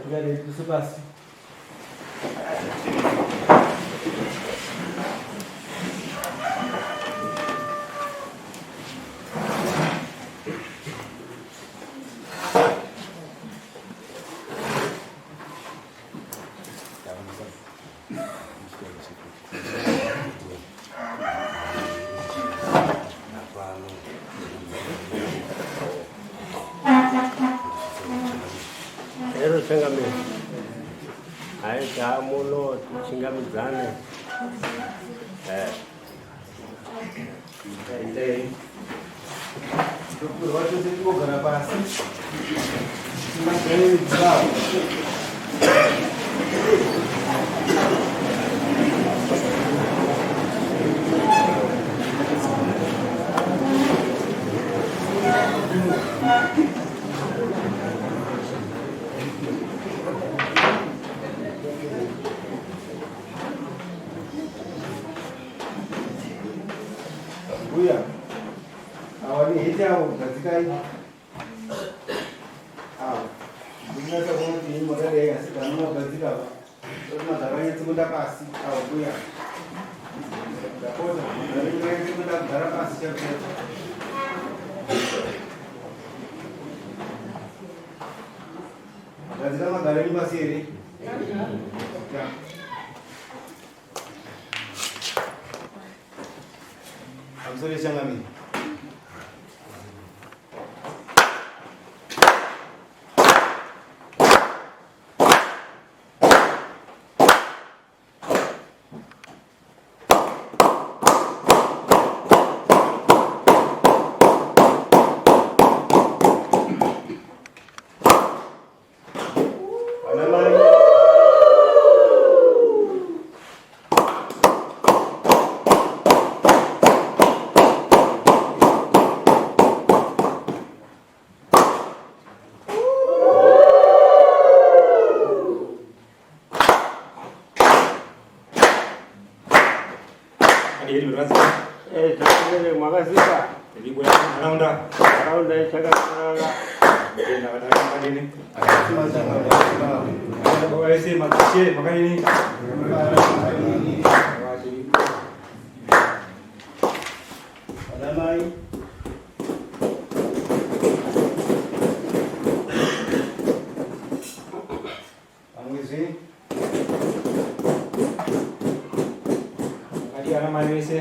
Tugare pasi. Ero changamire. Hai tamuno tichingamidzane. Eh. Endei. Tokurwa tose tingogara pasi. Tingagare dzavo. Mbuya, awa ni heti awo gadzikai. Awa. Ndinatsa kuona kuti imi makadai asi kana magadzika apa. Kuti magara nyatsokuenda pasi awa mbuya. Ndapota, magara nyatsokuenda kugara pasi chaiko chaiko. Gadzika magara enyu pasi here? Yeah. Pamusoro yechangamire. Vana mai. Eh, makasika. Nharaunda ichakanaka. Vana mai. Pamwezve. Makadii ana mai vese?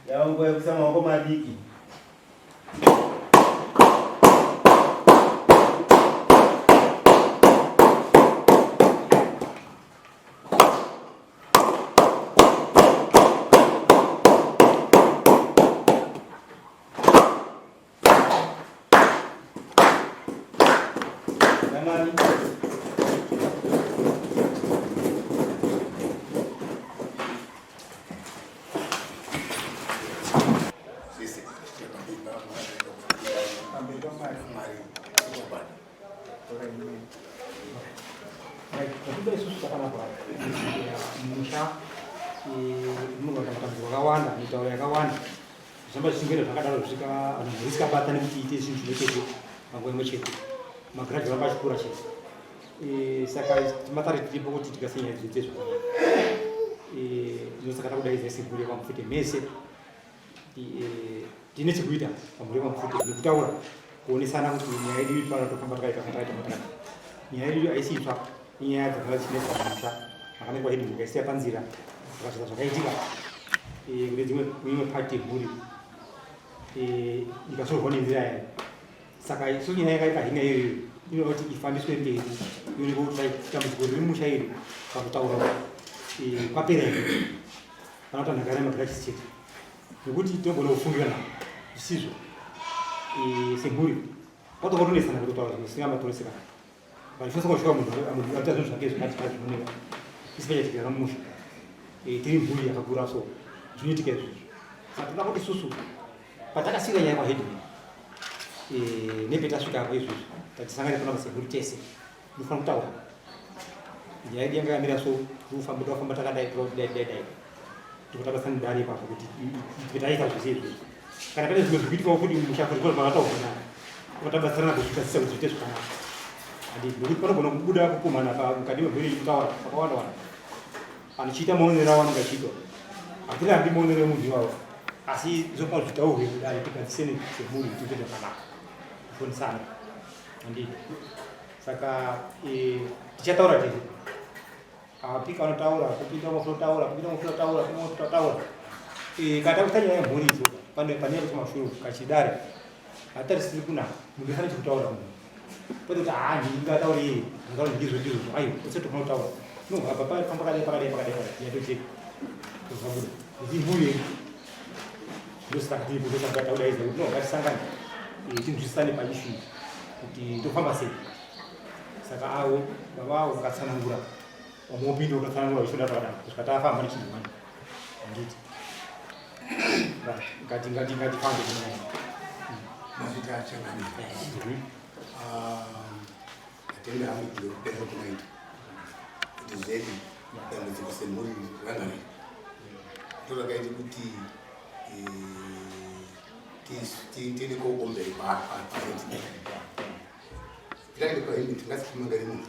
Yava nguva yekuisa maoko madiki. Namani. Zvatoda isusu takanaka musha munogara matambudziko akawanda mitauro yakawanda zvamba zvichingoenda zvakadaro zvisvika vanhu mhuri isikabatani kuti iite zvinhu zvimwe chete panguva imwe chete magiraji ramba achikura chete e, saka timatare tiripo kuti tikase nyaya dziite zvakanaka e, tinosaka takudaidza semhuri yekwamufute mese e, tine chekuita pamhuri yekwamufute nekutaura kuonesana kuti nyaya yedu iri pano tofamba takaita takaita takaita nyaya yedu haisi itsva inyaya dzakanga dzichinetsa mumusha makanekwa hedu mukaisiya panzira zvakazvita zvakaitika eh, kune dzimwe imwe part yemhuri eh, ikasorwa nenzira yayo saka isu nyaya yakaita hina iyoyo inoda kuti ifambiswe mberi ionekwe kuti dambudziko riri mumusha iri pakutaura eh, kwapera here kana kuti anhu agara magirachisi chete nekuti tinogona kufungirana zvisizvo semhuri patokotonesana kutotaura zvinhu zvisingambatonesekana Vanofesa kusvika munhu munhu aita zvinhu zvake zvakati zvakati zvinooneka especially tigara mumusha eh, tiri mhuri yakakura so zvinoitika izvozvo saka toda kuti isusu patakasiyira nyaya kwaheadman eh, nepetasvika apo izvozvo tatisangane panapa semhuri tese tinofanira kutaura nyaya yedu yanga yamira so tirikufamba tafamba takadai dai dai dai tikutabasana dare ipapo kuti taita zvese izvozvo kana pane zvimwe zvikuitikawo futi mumusha futi zvakataurwa nayo. Vatabatsirana kuzvigadzirisa kuti zviite zvakanaka. Handiti nekuti panogona kubuda kupumhana mukati memhuri ichitaura pakawanda wanda. Anochiita maonero awo anenge achiitwa. Hatirambi maonero emunhu iwawo. Asi zvofanira zvitaurwe kudare tigadzisene semhuri tiite zvakanaka. Kufonisana. Handiti. Saka eh, tichataura tese. Apika anotaura, kupinda unotaura, kupinda unotaura, kupinda unotaura. Eh, kana takuita nyaya yemhuri idzo pane pane kumashure kachidare. Hatarisiri kunaka. Munhu wese ane chekutaura munhu. Kwete kuti haa ndingataure iye, ndingataure ndizvo ndizvo. Aiwa, tose tinotaura. No, apa pari pakadai pakadai pakadai pakadai. Yatocheka. Zvabuda. Ndi mhuri yedu. Ndosaka tiripo ndosaka taudaidza kuti no ngatisangane. Eh, tinzwisisane paissue iyi kuti tofamba sei. Saka avo baba avo vakatsanangura vamwe wopinda wototsanangura uchiona zvakadaro kusvika tafamba nechinhu mani handiti ngati ngati ngatifambe kunyaya mazvita achangamira atenda hangu kudai kumaita kuti zvedi dambudziko semhuri ranga riri ndorakaita kuti tiende kokomberi paheadman. Ndakaenda kwa hembe tingasimangari munhu.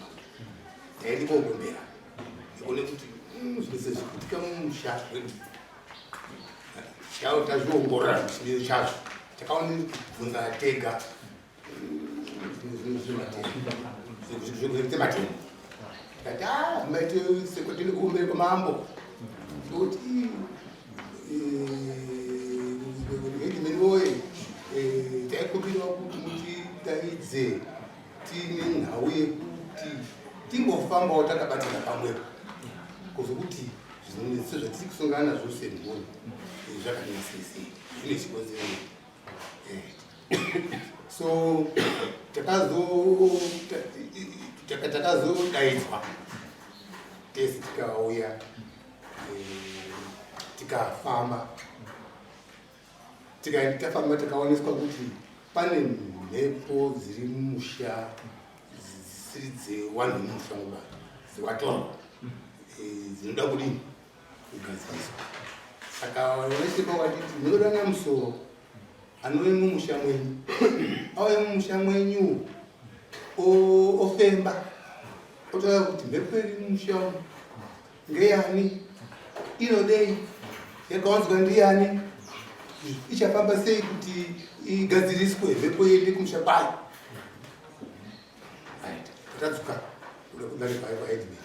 Ndaenda kogombera. Ndikuone kuti zvinhu sezvikuitika mumusha zvedu. Chao tazviongorora chimiro chazvo. Takaona kubvunza tega zvinhu zvematemo. Tikati ah maite sekotini kumberi kwamambo. Ndoti headman woye taikumbirwa kuti mutidaidze tiine nhau yekuti timbofambawo takabatana pamwepo kuzokuti zvinetso zvatiri kusongana nazvo semhuri zvakamira sei sei zvine chikonzero. So takazodaidzwa tese tikauya tikafamba tafamba takaoneswa kuti pane mhepo dziri mumusha dzisiri dzewanhu vemumusha muba dzewatorwa dzinoda kudini kugadziriswa. Saka vese pawatiti munoda nyamusoro anouye mumusha mwenyu auye mumusha mwenyu ofemba otaura kuti mhepo iri mumusha umu ngeyani inodei yakawanzwa ndiyani ichafamba sei kuti igadziriswe mhepo iende kumusha kwayo. Tadzoka kuda kudare paedmin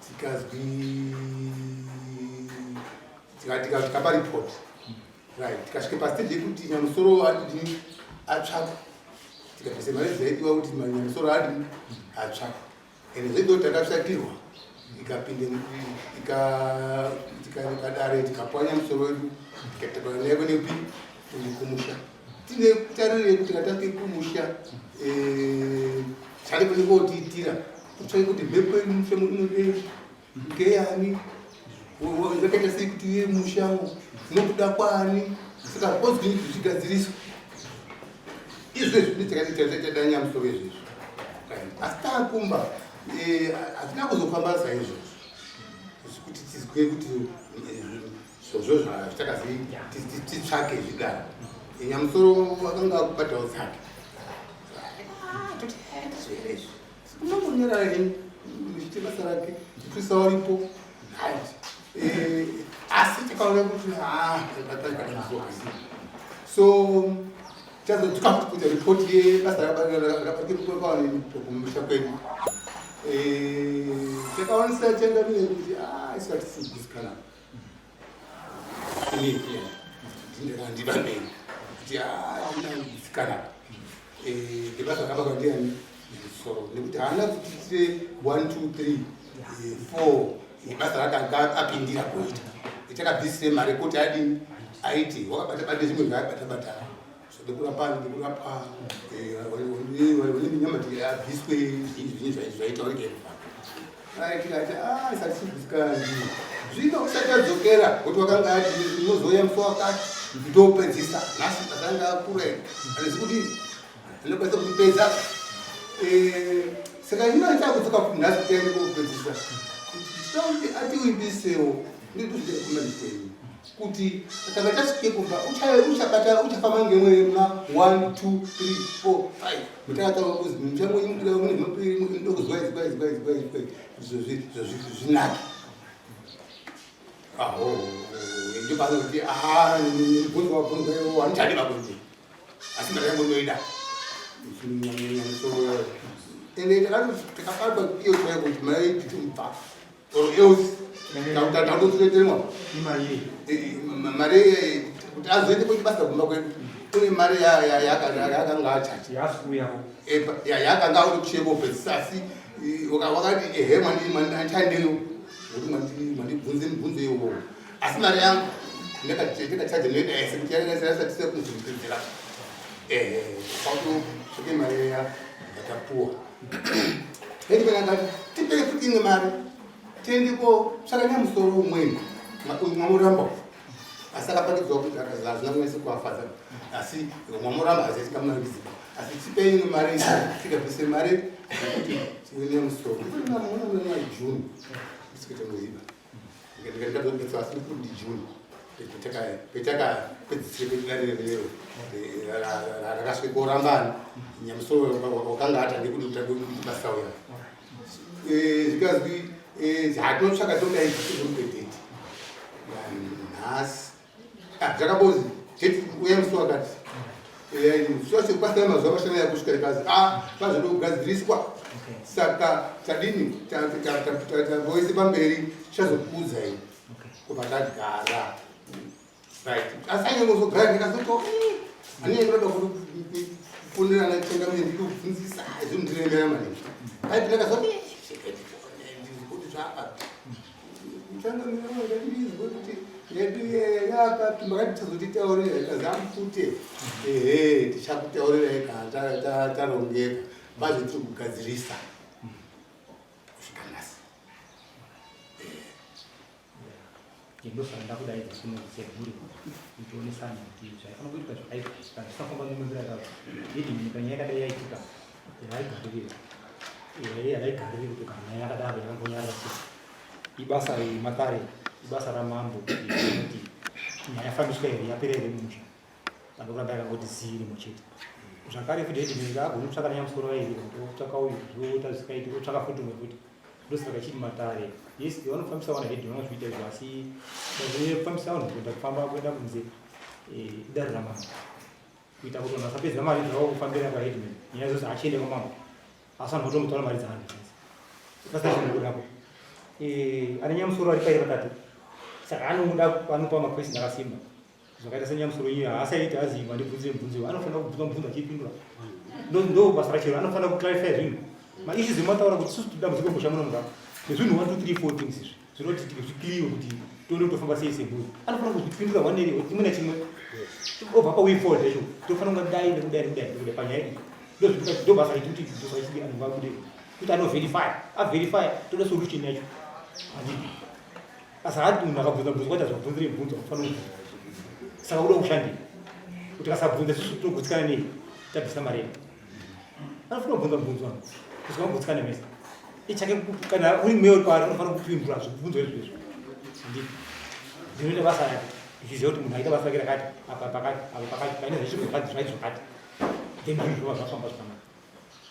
tikazwi tikapa report right tikasvike pastage yekuti nyamusoro adini atsvakwa tikabvisa mari dzaidiwa kuti nyamusoro adini atsvakwa ende zvedo takatsvakirwa ikapinde tikadare tikapuwa nyamusoro wedu tikatakura naye kunepi kumusha tine tariro yekuti tikatake kumusha chari kune kotiitira kutsvake kuti mhepo yemusha inodei ngeyani yakaita sei kuti iye mushawo nokuda kwani saka kozwini kuti zvigadziriswe izvezvi nditakaita nyamusoro izvezvi asi taakumba hatina kuzofamba saizvozvo kuti tizwe kuti zvozvo zvatakazi titsvake zvidaro. Nyamusoro akanga akubhadhawo dzake unongonyarara henyu muchiite basa rake mupurisa waripo asi tikaona kuti so tazodzoka futi kuita ripoti yebasa rakabatirikumusha kwedu. Takaonesa changamire kuti isu hatisi kugusikana ndibambei kuti kugusikana ngebasa rakabatwa ndiani musoro nekuti haana kuti tire 1 2 3 4 nebasa rakanga apindira kuita takabvisire mari kuti adini aite wakabata bata zvimwe zvaakabata bata zvekurapa ndekurapa one minyama abviswe zvinhu zvaita tikati isati zvino usati adzokera kuti wakanga ati unozouya musi wakati ndopedzisa nhasi pasanga akura handizi kudini anokwanisa kutipedza. Saka ino chakudzoka kuti nhasi tiende kopedzisa kuti tinoda kuti atiwimbisewo ndituzvite kumani kwenyu. Kuti kana tasvike kumba uchabata uchafamba ngemwe muna 1 2 3 4 5 mutakataura kuzi muchangoindokuziwa izwa izwa izwa izwa zvinake aho ndopanoti a bvunzo wabvunzo iwo handichadi vakunzi asi mari yangu ndoida ende takabatwa iyo chaiyo kuti mari tichimubva or else takutotenwa mari kuti azoende kuchibasa kumba kwedu kune mari yaakanga achacha yaakanga auti kucheko pedzisa asi wakati ehe mandichandeyo kuti mandibvunze mibvunzo iyowo asi mari yangu ndakachaja noida yese kuti yaisatise kuzvipedzera ehe kwakutotsvake mari ya yatapuwa tipei futi imwe mari tiende kotsvaka nyamusoro umweni mwamuramba asi akapangidzwa kuti hazvina kunese kuafadza asi mwamuramba haziatingamunangiziva asi tipei imwe mari tikabvise mari yekuti tive nyamusoro june isikuita ndikatobvisa asi kuti june petakapedzisire pedare rero rakasvike korambana nyamusoro wakanga atange kuti basa uya zvikazwi hatinotsvaka todai zvichizomupedheti nhasi zvakabozi uya musi wakati pasina mazuva mashanu yakusvika ikazi a pazoda kugadziriswa saka tadini tavoise pamberi tichazokuudzai kubva tagara right asi anyangozogara ndikazoto anenge ndoda kufonera nachangamire ndikubvunzisa zvinondiremera maningi aipi ndakazoti kuti zvapa changamire ndizwe kuti yedu yapa makati tizotitaurira ikazamufute ehe tichakutaurirai kana tarongeka bazi tiri kugadzirisa kusvika nhasi ndosaka ndakudaidza kuno semhuri kuti tionesane kuti zvaifanira kuitwa zvakaipa kana zvisafamba nemazira akazvo yedi nyika nyaya yakadai yaitika yaigaririra yaigaririra kuti kana nyaya yakadaro yakambonyarara sei ibasa rematare ibasa ramambo kuti nyaya yafambiswa here yapera here mumusha pane kuramba yakangoti zii irimo chete zvakare futi headman agoni kutsvaka nanyamusoro vairi otsvaka uyu zvoita zvisikaiti otsvaka futi umwe futi ndosaka chiti matare yes vanofambisa vana headman vanozviita izvo asi kufambisa vanhu kuenda kufamba kuenda kunze eh, idare ramambo kuita kuti vanhu vasapedza mari dzavo kufambira kwaheadman nyaya dzose achiende kwamambo asi vanhu votombotaura mari dzavanhu pasina chinhu eh, ane nyamusoro ari pairi vatatu saka anomuda anopa maquestion akasimba zvakaita senyamusoro iye haasaiti aziva ndibvunze mubvunzo anofanira kubvunza mubvunzo achipindura ndo basa rachero anofanira kuclarify zvinhu maissues emataura kuti susu dambudziko musha muno muka nezvinhu 1 2 3 4 things izvi zvinoti zvikliwe kuti tione kutofamba sei semhuri anofanira kuzvipindura one area chimwe nachimwe obva pa way forward yacho tofanira kunga dai nekudai nekudai nekudai panyaya iyi ndo basa redu kuti ndosaichidi anhu vabude kuti anoverify averify toda solution yacho handii Asi haadi munhu akabvunza mubvunzo kwaita zvabvunzire mubvunzo akufanira kubvunza. Saka uda kushandei? Kuti akasabvunza isusu tinogutsikana nei? Tabvisa mari yedu. Anofanira kubvunza mubvunzo wangu. Kusvika magutsikana mese. Ichake kana uri mweya uri paari unofanira kupindura zvibvunzo izvo izvo. Handiti. Ndinoita basa rake. Ndichiziva kuti munhu aita basa rake rakati apa pakati apa pakati paine zvechiro zvakati zvakati zvakati. Then zvinhu zvova zvafamba zvakanaka.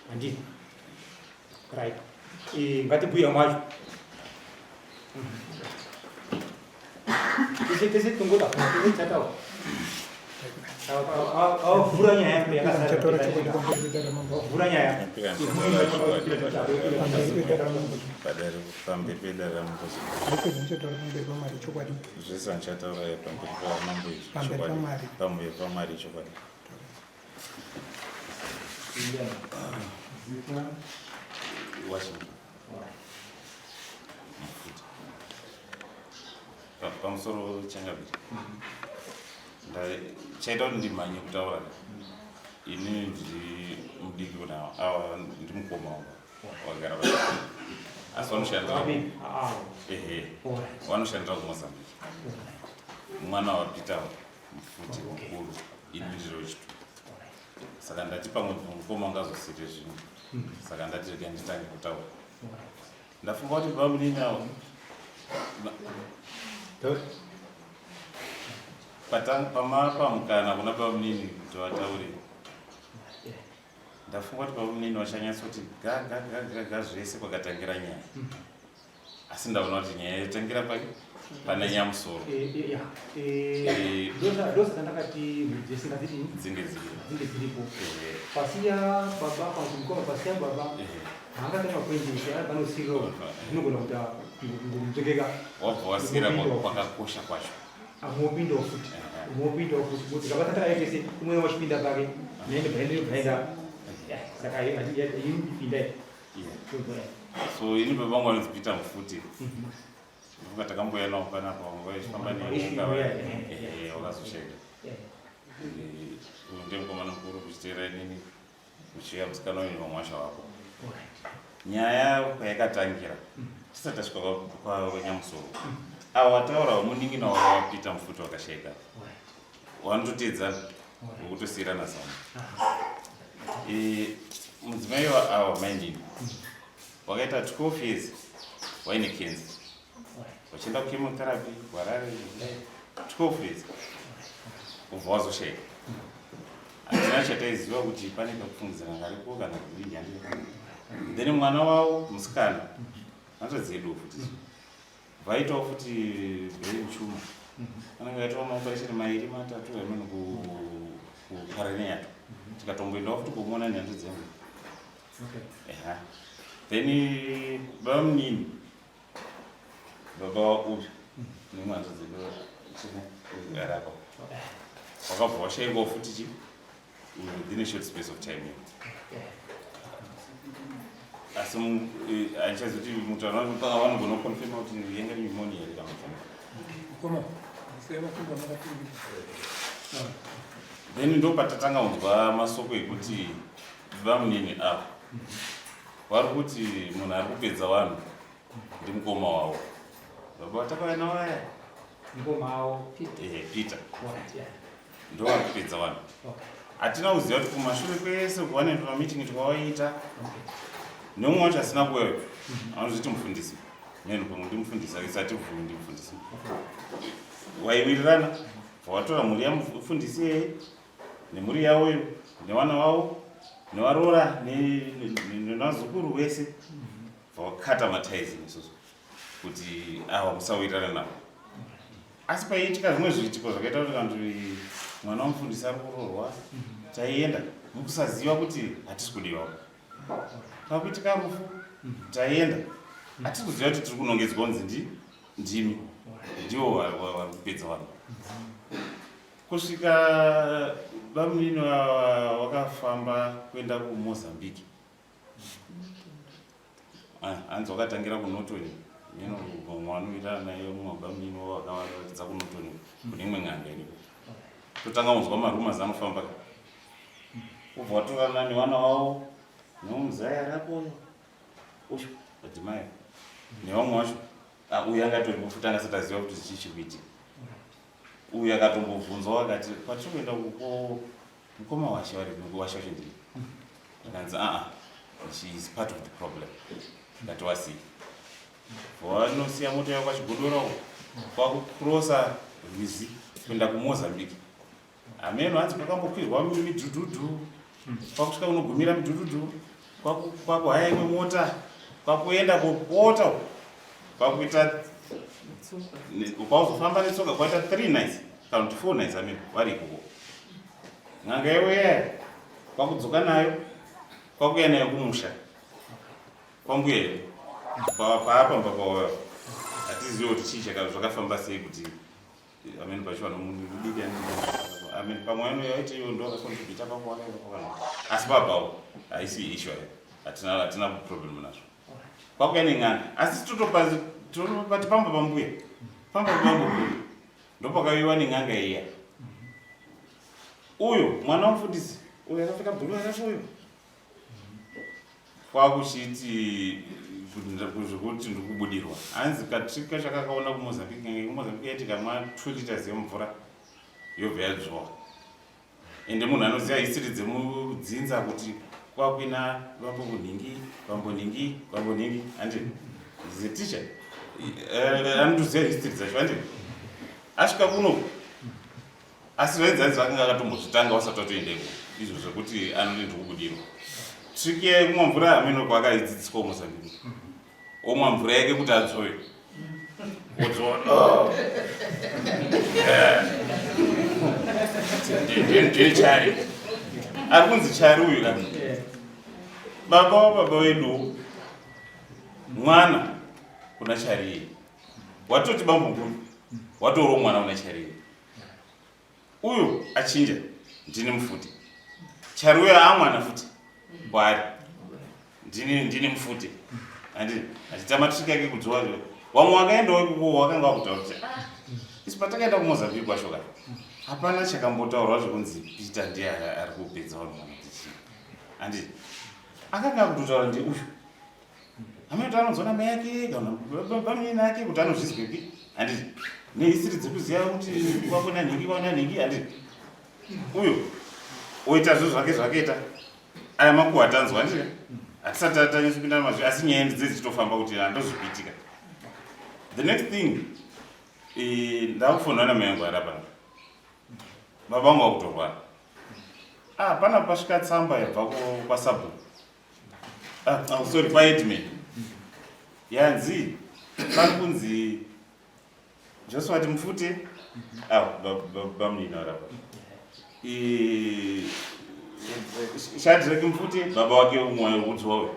Handiti. Right. Eh, ngatibhuya mwacho. Tese tese tungoda tese chataura. Avhura nyaya yako yakasara. Vhura nyaya. Padare pamberi pedare ramambo. Zvese andichataura pamberi pamambo izvi. Pamberi pamwari chokwadi. Pamusoro changabiri chaita kuti ndimhanye kutaura ini ndiri mudiki kuna ava ndiri mukoma wangu wagara asi vanoshandira ehe vanoshandira kumozambique mwana wapeter futi mukuru ini ndiri wechitu saka ndati pamwe mukoma ungazosire zvinhu saka ndati rega nditange kutaura ndafunga kuti bamunini avo Pamapa mukana kuna bamunini kuti vataure, ndafunga kuti bamunini vachanyatsoti ga ga ga ga ga zvese kwakatangira nyaya, asi ndaona kuti nyaya yatangira pai pane nyamusoro. Ndosaka ndakati mhuri dzese ngadziti dzinge dziripo. Dzinge dziripo. Pasiya baba, kana mukoma pasiya baba, haangatanga kuendesa ari panosirirawo, zvinogona kuita kunzvengeka. Wabva wasiyira kwakakosha kwacho. Amopindawo futi, umopindawo futi kuti kabatata tese, umwe wachipinda pake naende bhaende bhaenda, saka ipinda. So ini baba vangu vanonzi Peter Mufuti. Ndofunga takamboya nawo panapa, vachifamba wakazoshaika. Uyu ndiye mukomana mukuru, kuchiteera inini, kuchiuya musikana uyu nemwasha wako. Nyaya kwayakatangira, tisati tasvika kwanyamusoro, avo vataura munin'ina wavo waPeter Mufuti wakashaika, vanototedzana wekutosiyirana zano. Mudzimai ava mainini wakaita 12 years waine cancer, vachienda kuchemotherapy Harare, 12 years, ubva wazoshaika. Hatina chataiziva kuti pane kakufungidzana karipo kana kudii. Then mwana wavo musikana, hanzvadzi yedu futi, vaitawo futi brain tumor, anenge aitawo maoperation mairi matatu amene kuParirenyatwa, tikatomboendawo futi kumuona nhanzvi dzengu. Eha, then bamunini, baba wauyu nemwanzo dzedu arapa, wakabva washaikwawo futi chi within a short space of time. Asi handichazoti mutauro panga vanogona kuconfirma kuti yanga pneumonia here kana kuti. Koma, sema kumba makapinda. Then ndo patatanga kunzwa masoko ekuti vamunini ava vari kuti munhu ari kupedza vanhu ndimukoma wavo, baba vatakauya navo vaya. Mukoma wavo? Ehe, Peter. Ndo vari kupedza vanhu. Hatina kuziva kuti kumashure kwese kuva netumameeting twavaita neumwe wacho asina kuweyo, anozviti mufundisi neno, pamwe ndimufundisi akisi atibvumi ndimufundisi, waiwirirana, vatora mhuri yamufundisi yeye nemhuri yavoyo nevana vavo nevarora nevazukuru vese, vakata maties isusu kuti ava musawirirana navo. Asi paiitika zvimwe zviitiko zvakaita kuti kana kuti mwana wamufundisi ari kuroorwa, taienda mukusaziva kuti hatisi kudiwa. Pakuitika rufu, taienda, hatisi kuziva kuti tiri kunongedzwa kunzi ndimi ndivo vari kupedza vanhu. Kusvika vamunini wakafamba kuenda kuMozambique. Ah, hanzi wakatangira kuNorton ino, vamwe naye mumwe bamunini wavo akavaratidza kuNorton kune imwe n'anga iriko. Totanga kunzwa marumours anofamba, ubva watorana nevana vavo nemuzaya arapoyo uyu madzimai nevamwe vacho. Ah, uyu angatoripo futi, angasati aziva kuti chii chiri kuitika. Uyu akatombobvunzwa, akati kwatiri kuenda kuko mukoma washe vari washe wacho ndii, akanzi, "Aa, she is part of the problem, ngatiwasiyi." Vanosiya mota yavo kwaChigodora uko, kwakucrossa rwizi kuenda kuMozambique. Hameno, hanzi kwakambokwirwa midhudhudhu, kwakusvika kunogumira midhudhudhu, kwakuhaya imwe mota, kwakuenda kopota uko, kwakuita kwakuzofamba netsoka, kwaita 3 nights kana kuti 4 nights ameno vari ikoko. N'anga yauya, kwakudzoka nayo, kwakuya nayo kumusha kwambuya yedu paapamba pawaya. Hatizivi kuti chii zvakafamba sei kuti amene pacho vanomudiki amene pamwe anoyaiti iyo ndo akacontributa pakuwakaaa, asi babawo haisi issue ayo, hatina problem nazvo. Kwakuya nen'anga, asi totopati pamba pambuya, pamba pambo ndopakauyiwa nen'anga iya. Uyo mwana wamufundisi uyo akapfeka bhuru akafa uyo, kwakuchiti zvekuti ndikubudirwa, hanzi katrick kacho akakaona kuMozambique. KuMozambique yaiti kamwa 2 liters yemvura yobva yadzvowa. Ende munhu anoziva history dzemudzinza kuti kwakuina vambo nhingi, vambo nhingi, vambo nhingi, andi is a teacher, anotoziva history dzacho. Andi asvika kuno. Asi zvainzi vakanga akatombozvitanga vasati vatoenda ikoko izvo zvekuti anoti ndikubudirwa. Trick yekumwa mvura hameno kwaakaidzidziswa kuMozambique. Omwa mvura yake kuti adzove. Odzova. Oh. Ndiye Chari. Ari kunzi Chari uyu ka. Baba wababa wedu mwana kuna Chari. Watoti bambo mukuru. Watoro mwana kuna Chari. Uyu achinja ndini mufuti. Chari uyo amwana futi kwaari. Ndini ndini mufuti. Andi achita matriki ake kudzowa zvo. Wamwe wakaendawo ikoko wakanga wakutaura kuti ah isu patakaenda kuMozambique kwacho ka. Hapana chakambotaurwa zvekunzi Peter ndiye ari kupedza vanhu kana kuti chii. Andi akanga akutotaura ndi uyu. Amene kuti anonzwa namai ake kana bamunini ake kuti anozvizwepi handiti nehisiri dzekuziva kuti kwako nanhingi kwako nanhingi handiti uyo oita zvo zvake zvakaita aya makuhwa tanzwa handiti hatisati tanyatso mazvi asi nyaya ndidze dzichitofamba kuti handozvikuitika the next thing eh, ndakufonera namai yangu ari apana baba vangu vakutorwara ah pana pasvika tsamba yabva kwasabhuku Ah, oh, sorry, kwaheadman. Yanzi pari kunzi Joshua Mufute. Ah, bamunina rapa. Shadrack Mufute baba wake umwe wekudzwa uyu.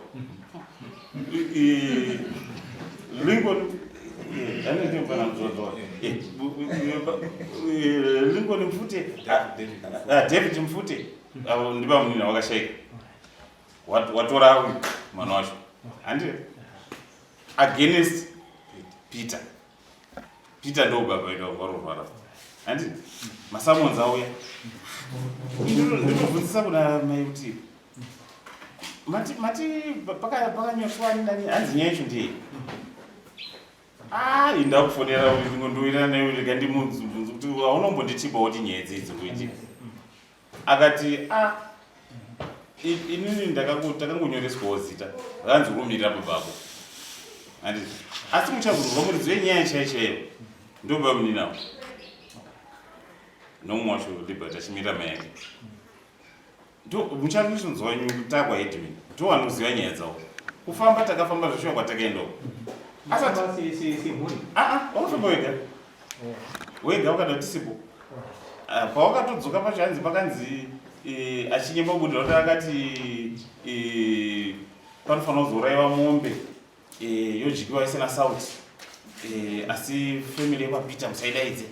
Lincoln Lincoln Mfute, ah, David Mfute, ndibamunina wakashaika. Watora uyu mwana wacho handi against Peter. Peter ndo baba vedu vanorwara handi masamons auya. Ndinobvunzisa kuna mai kuti mati mati pakanyorswa nani hanzi nyaya yacho ndiyei? Ah, indakufonera ndingondowirirana newe rega ndimubvunze kuti haunombonditipawo kuti nyaya dzidzi kuitika. Akati a ah, inini takangonyoreswawo zita rakanzi kumirira babako handiti asi muchazonzwa muridzi wenyaya chaiyo chaiyo ndobamuninawo nomumwe wacho Liberty achimirira mai yake muchazonzwa takwa headman ndo vanoziva nyaya dzavo kufamba takafamba zveshuwa kwatakaendawo asati wakafamba wega wega wakada tisipo ah, pawakatodzoka pacho hanzi pakanzi eh, achinyemba kubudira kuti akati eh, panofanira kuzouraiwa mombe eh, yodyiwa isina sauti asi family yekwapeter musaidaidze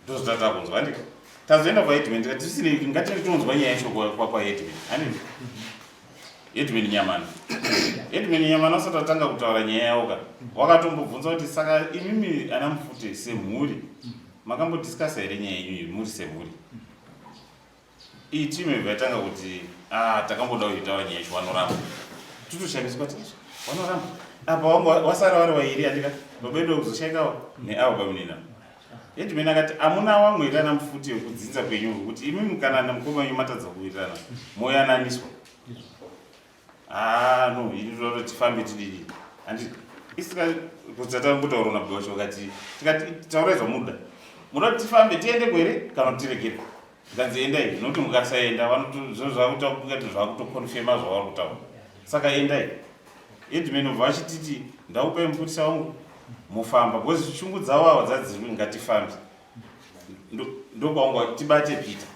ndozvatatakunzwa handika tazoenda kwaheadman tikati tisine ngatiri tonzwa nyaya yacho kwaheadman handiti headman nyamana headman nyamana usati atanga kutaura nyaya yavo ka wakatombobvunza kuti saka imimi ana mufute semhuri makambodiscussa here nyaya yenyu muri semhuri iyi timu ibva yatanga kuti ah, takamboda kuitaura nyaya yacho vanoramba titoshamiswa kuti vanoramba apa wanga wasara vari vairi andika baba edu kuzoshaikawo neavo bamunina headman akati amuna wamwe here ana mufuti wekudzinza kwenyu kuti imimi kana namukoma wenyu matadza kuwirirana moyananiswa ah no ini toda kuti tifambe tididi handi isika kuti tatangotaura na baba wacho tikati taurai zvamuda muda kuti tifambe tiende kwere kana kuti tiregere zvikanzi endai nokuti mukasaenda vanotozvakuti zvakutokonfema zvavari kutaura saka endai headman obva vachititi ndaupai mupurisa wangu mofamba because shungu dzavo ava dzadziri ngatifambe ndokwaunga tibate peter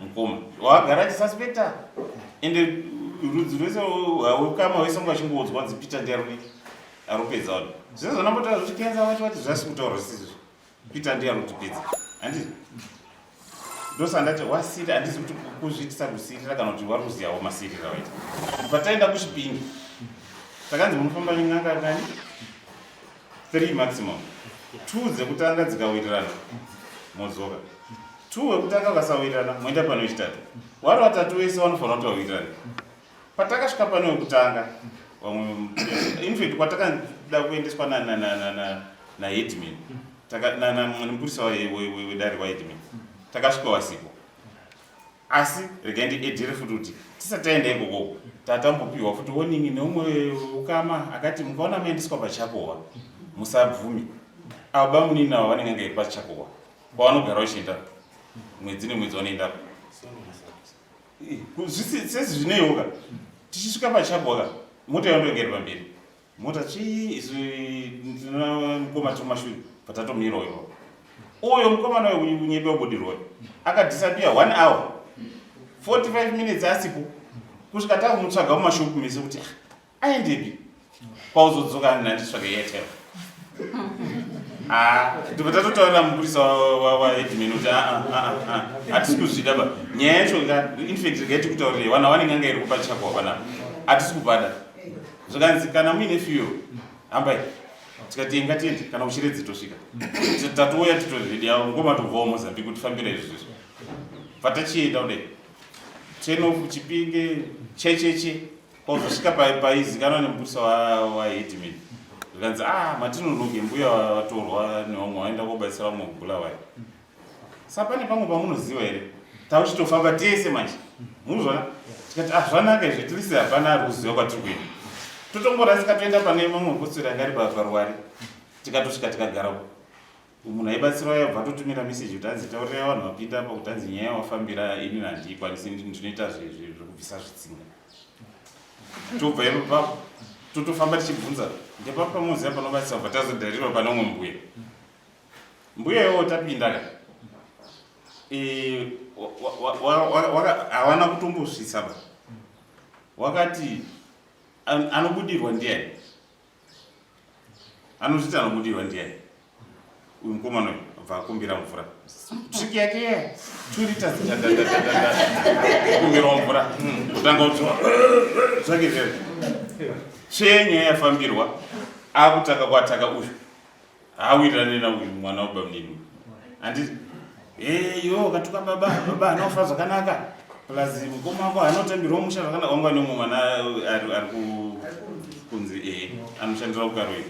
mukoma wagara achisuspecta ende rudzi rwese ukama hwese unga achingoudzwa kunzi peter ndiye arupedza vanhu zvese zvanambotaura zvekuti kenza vati vati zvasi kutaura zvisizvo Peter ndiye anotipedza handiti ndosandati wasiri handizi kuti kuzviitisa kusirira kana kuti wari kuziyawo masirira waita pataenda kuchipingi takanzi munofamba nen'anga kani three maximum two dzekutanga dzikawirirana modzoka two wekutanga ukasawirirana moenda pane wechitatu wari watatu wese vanofanira kuti vawirirane patakasvika pane wekutanga vamwe infact kwatakada kuendeswa naheadman nemupurisa wedare waheadman takasvika wasipo asi regai ndiedhere futi kuti tisati taenda ikoko tatambopiwa futi warning neumwe ukama akati mukaona maendeswa pachakohwa musabvumi avo bamunini avo vanenge iri pachakohwa kwavanogara vachienda Mwedzi nemwedzi vanoendapo. Sezi zvineiwoka tichisvika pachabwaka mota yandonge iri pamberi mota chii isu tina mukoma tiri kumashure patatomirawo ipapo uyo mukomana uyo kunyepa ubudirwa uyo akadisappear one hour 45 minutes asipo kusvika takumutsvaga mumashopu mese kuti ah, aendepi kwauzodzoka ndanditsvaga airtel ah, ndobva tatotaurira mupurisa waheadman kuti ah, ah, hatisi kuzvida ba nyaya yacho infact regai tikutaurire wana wane n'anga iri kupa chakwa panapa hatisi kupada zvikanzi kana muine fuel hambai tikati inga tiende kana uchiredzi tosvika tatouya titori redi avo ngoma tobvawo mozambique kutifambira izvi zvezvo patachienda kudai turn off chipinge checheche kwazosvika paizikanwa nemupurisa waheadman zvikanzi ah matinonoke mbuya vatorwa nevamwe vaenda kobatsira vamwe kubulawayo Sa pane pamwe pamunoziva here? Tauchitofamba tese manje. Muzvona? Tikati ah zvanaka izvi tirisi hapana ari kuziva kwatiri kuenda. Totomborasika toenda pane mamwe postori anga ari paruware. Tikatosvika tikagara munhu aibatsira uya bva totumira message kuti hanzi taurira vanhu vapinda apa kuti hanzi nyaya yawafambira ini handiikwanisi ndinoita zvekubvisa zvitsinga. Tobva ipapo totofamba tichibvunza ndepapi pamunoziva panobatsira bva tazodharirwa pane umwe mbuya. Mbuya iwowo tapinda ka e, hawana kutombosvitsa ba wakati anobudirwa ndiyani anozviti anobudirwa ndiyani uyu mukomana uyu abva akumbira mvura triki yake ye two liters kumbirwa mvura kutanga kutsva zvake zvezvo tsvee nyaya yafambirwa akutanga kwataka uyu haawirirane nauyu mwana wabamunini uyu handiti e iwe wakatuka baba baba anofa zvakanaka plus mukoma wako anotambirwa musha zvakanaka wanga ane umwe mwana ari kunzi e anoshandira kukaroi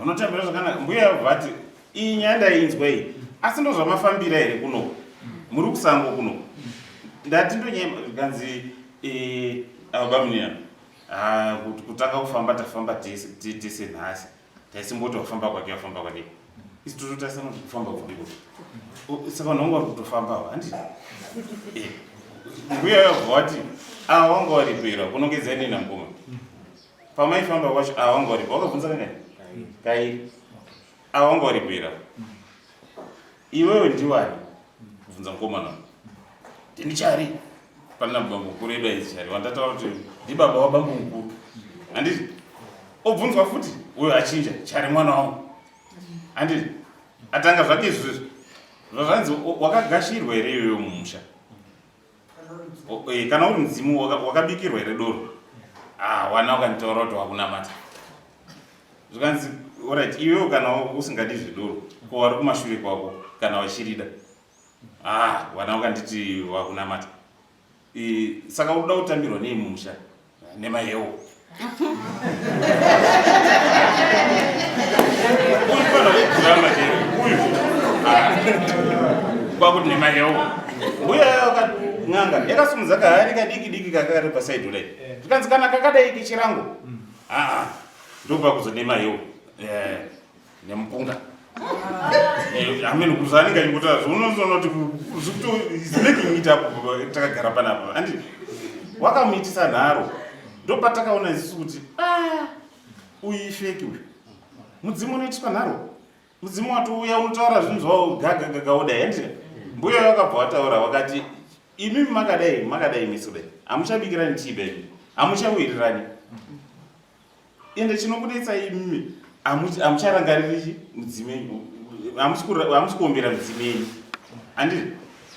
unotambirwa zvakanaka mbuya vati iyi nyaya ndainzwa iyi asi ndozvamafambira here kuno muri kusango kuno ndati ndonyema kanzi eh, ava bamunini ah, kutanga kufamba tafamba tese nhasi taisimboti wafamba kwake wafamba kwake isi tototarisana kuti kufamba kudiko saka vanhu vanga vari kutofamba ava handi eh, mbuya yabva wati ava wanga waripera kunongedza inini namukoma pamaifamba kwacho ava wanga waripa wakabvunza kangani kairi ava wanga waripera Iwewe ndiwani? Kubvunza mukomana. Ndini Chari. Pana bambo mukuru edu ainzi Chari. Wandataura kuti ndibaba wabambo mukuru. Handiti? Obvunzwa futi uyo achinja Chari mwana wangu. Handiti? Atanga zvake izvozvo. Zvanzi wakagashirwa here iwewe mumusha? Eh, kana uri mudzimu wakabikirwa here doro ah, wana wakanditaura kuti wakunamata zvikanzi orit iwewo kana usingadi zvedoro ko wari kumashure kwako kana wachirida ah, wana wakanditi wakunamata saka unoda kutambirwa nei mumusha nemahewo uyu pana kugurama chero uyu ah. kwakuti nemahewo mbuya n'anga yakasimudza kahari kadiki diki kakakari pasaidi kudai zvikanzi kana kakadai kechirango aa ndopakuzo nemahewo eh, nemupunga amen zvaanenge achikutaura zvounozonoti making it up takagara panapa andi wakamuitisa nharo ndopatakaona isusu kuti ah, uyu ifeki uyu mudzimu unoitiswa nharo mudzimu watouya unotaura zvinhu zvawo gaga gaga wodai anditi mbuya vakabva wataura wakati imimi makadai makadai misi kudai hamuchabikirani tii baby hamuchawirirani ende chinokunetsa imimi hamucharangariri chi mudzimu enyu hamusi kuombera mudzimu yenyu handiti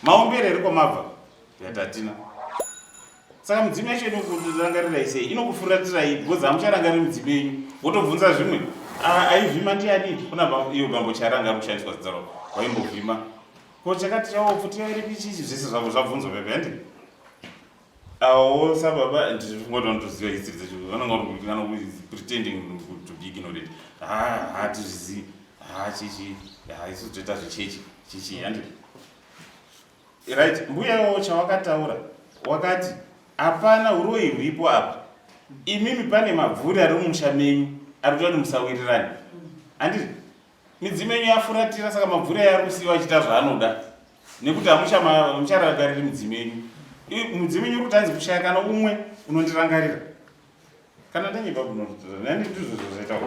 maombero here kwamabva tikati hatina saka mudzimu yacho inokurangarirai sei inokufuratirai because hamucharangariri mudzimu yenyu wotobvunza zvimwe aivhima ndiani kuna iyo bambo charanga ari kushandiswa zita ravo waimbovhima ko chakati chawo pfuti yairipi chichi zvese zvavo zvabvunzwa pepe handiti Awo sababa ndingoda kutoziva history dzacho vanonga vari kana pretending to be ignorant ha hatizvizivi ha chichi ha isu toita zvechechi chichi handi right mbuya iwowo chawakataura wakati hapana uroyi huripo apa imimi pane mabvuri ari mumusha menyu ari kuita kuti musawirirane handiti midzimu yenyu yafuratira saka mabvuri ayo ari kusiiwa achiita zvaanoda. Nekuti hamucharangariri mudzimu yenyu. Mudzimu yenyu uri kuti hanzi kushaya kana umwe unondirangarira. Kana ndanyepa nani ndizvo zvaita.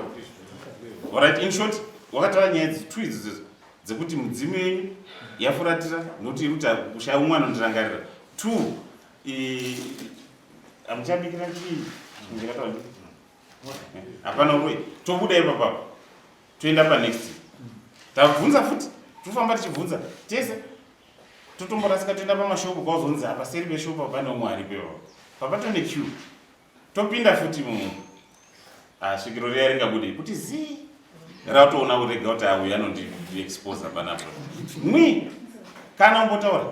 Alright, in short, wakataura nyaya idzi two idzi dzedzo dzekuti mudzimu yenyu yafuratira nokuti iri kuti kushaya umwe anondirangarira. Two, hamuchabikira chii? Ndikataura nditi. Hapana uroyi. Tobuda ipapapo. Toenda panext. Tabvunza futi. Tofamba tichibvunza tese. Totomborasika toenda pamashopu kwauzonzi apa seri peshopu apa pane umwe aripo ipapo. Papato nequeue. Topinda futi mumu. Ah, svikiro riya ringabude kuti zii. Ratoona kurega kuti auyu anondiexposa panapa. Mwi kana umbotaura.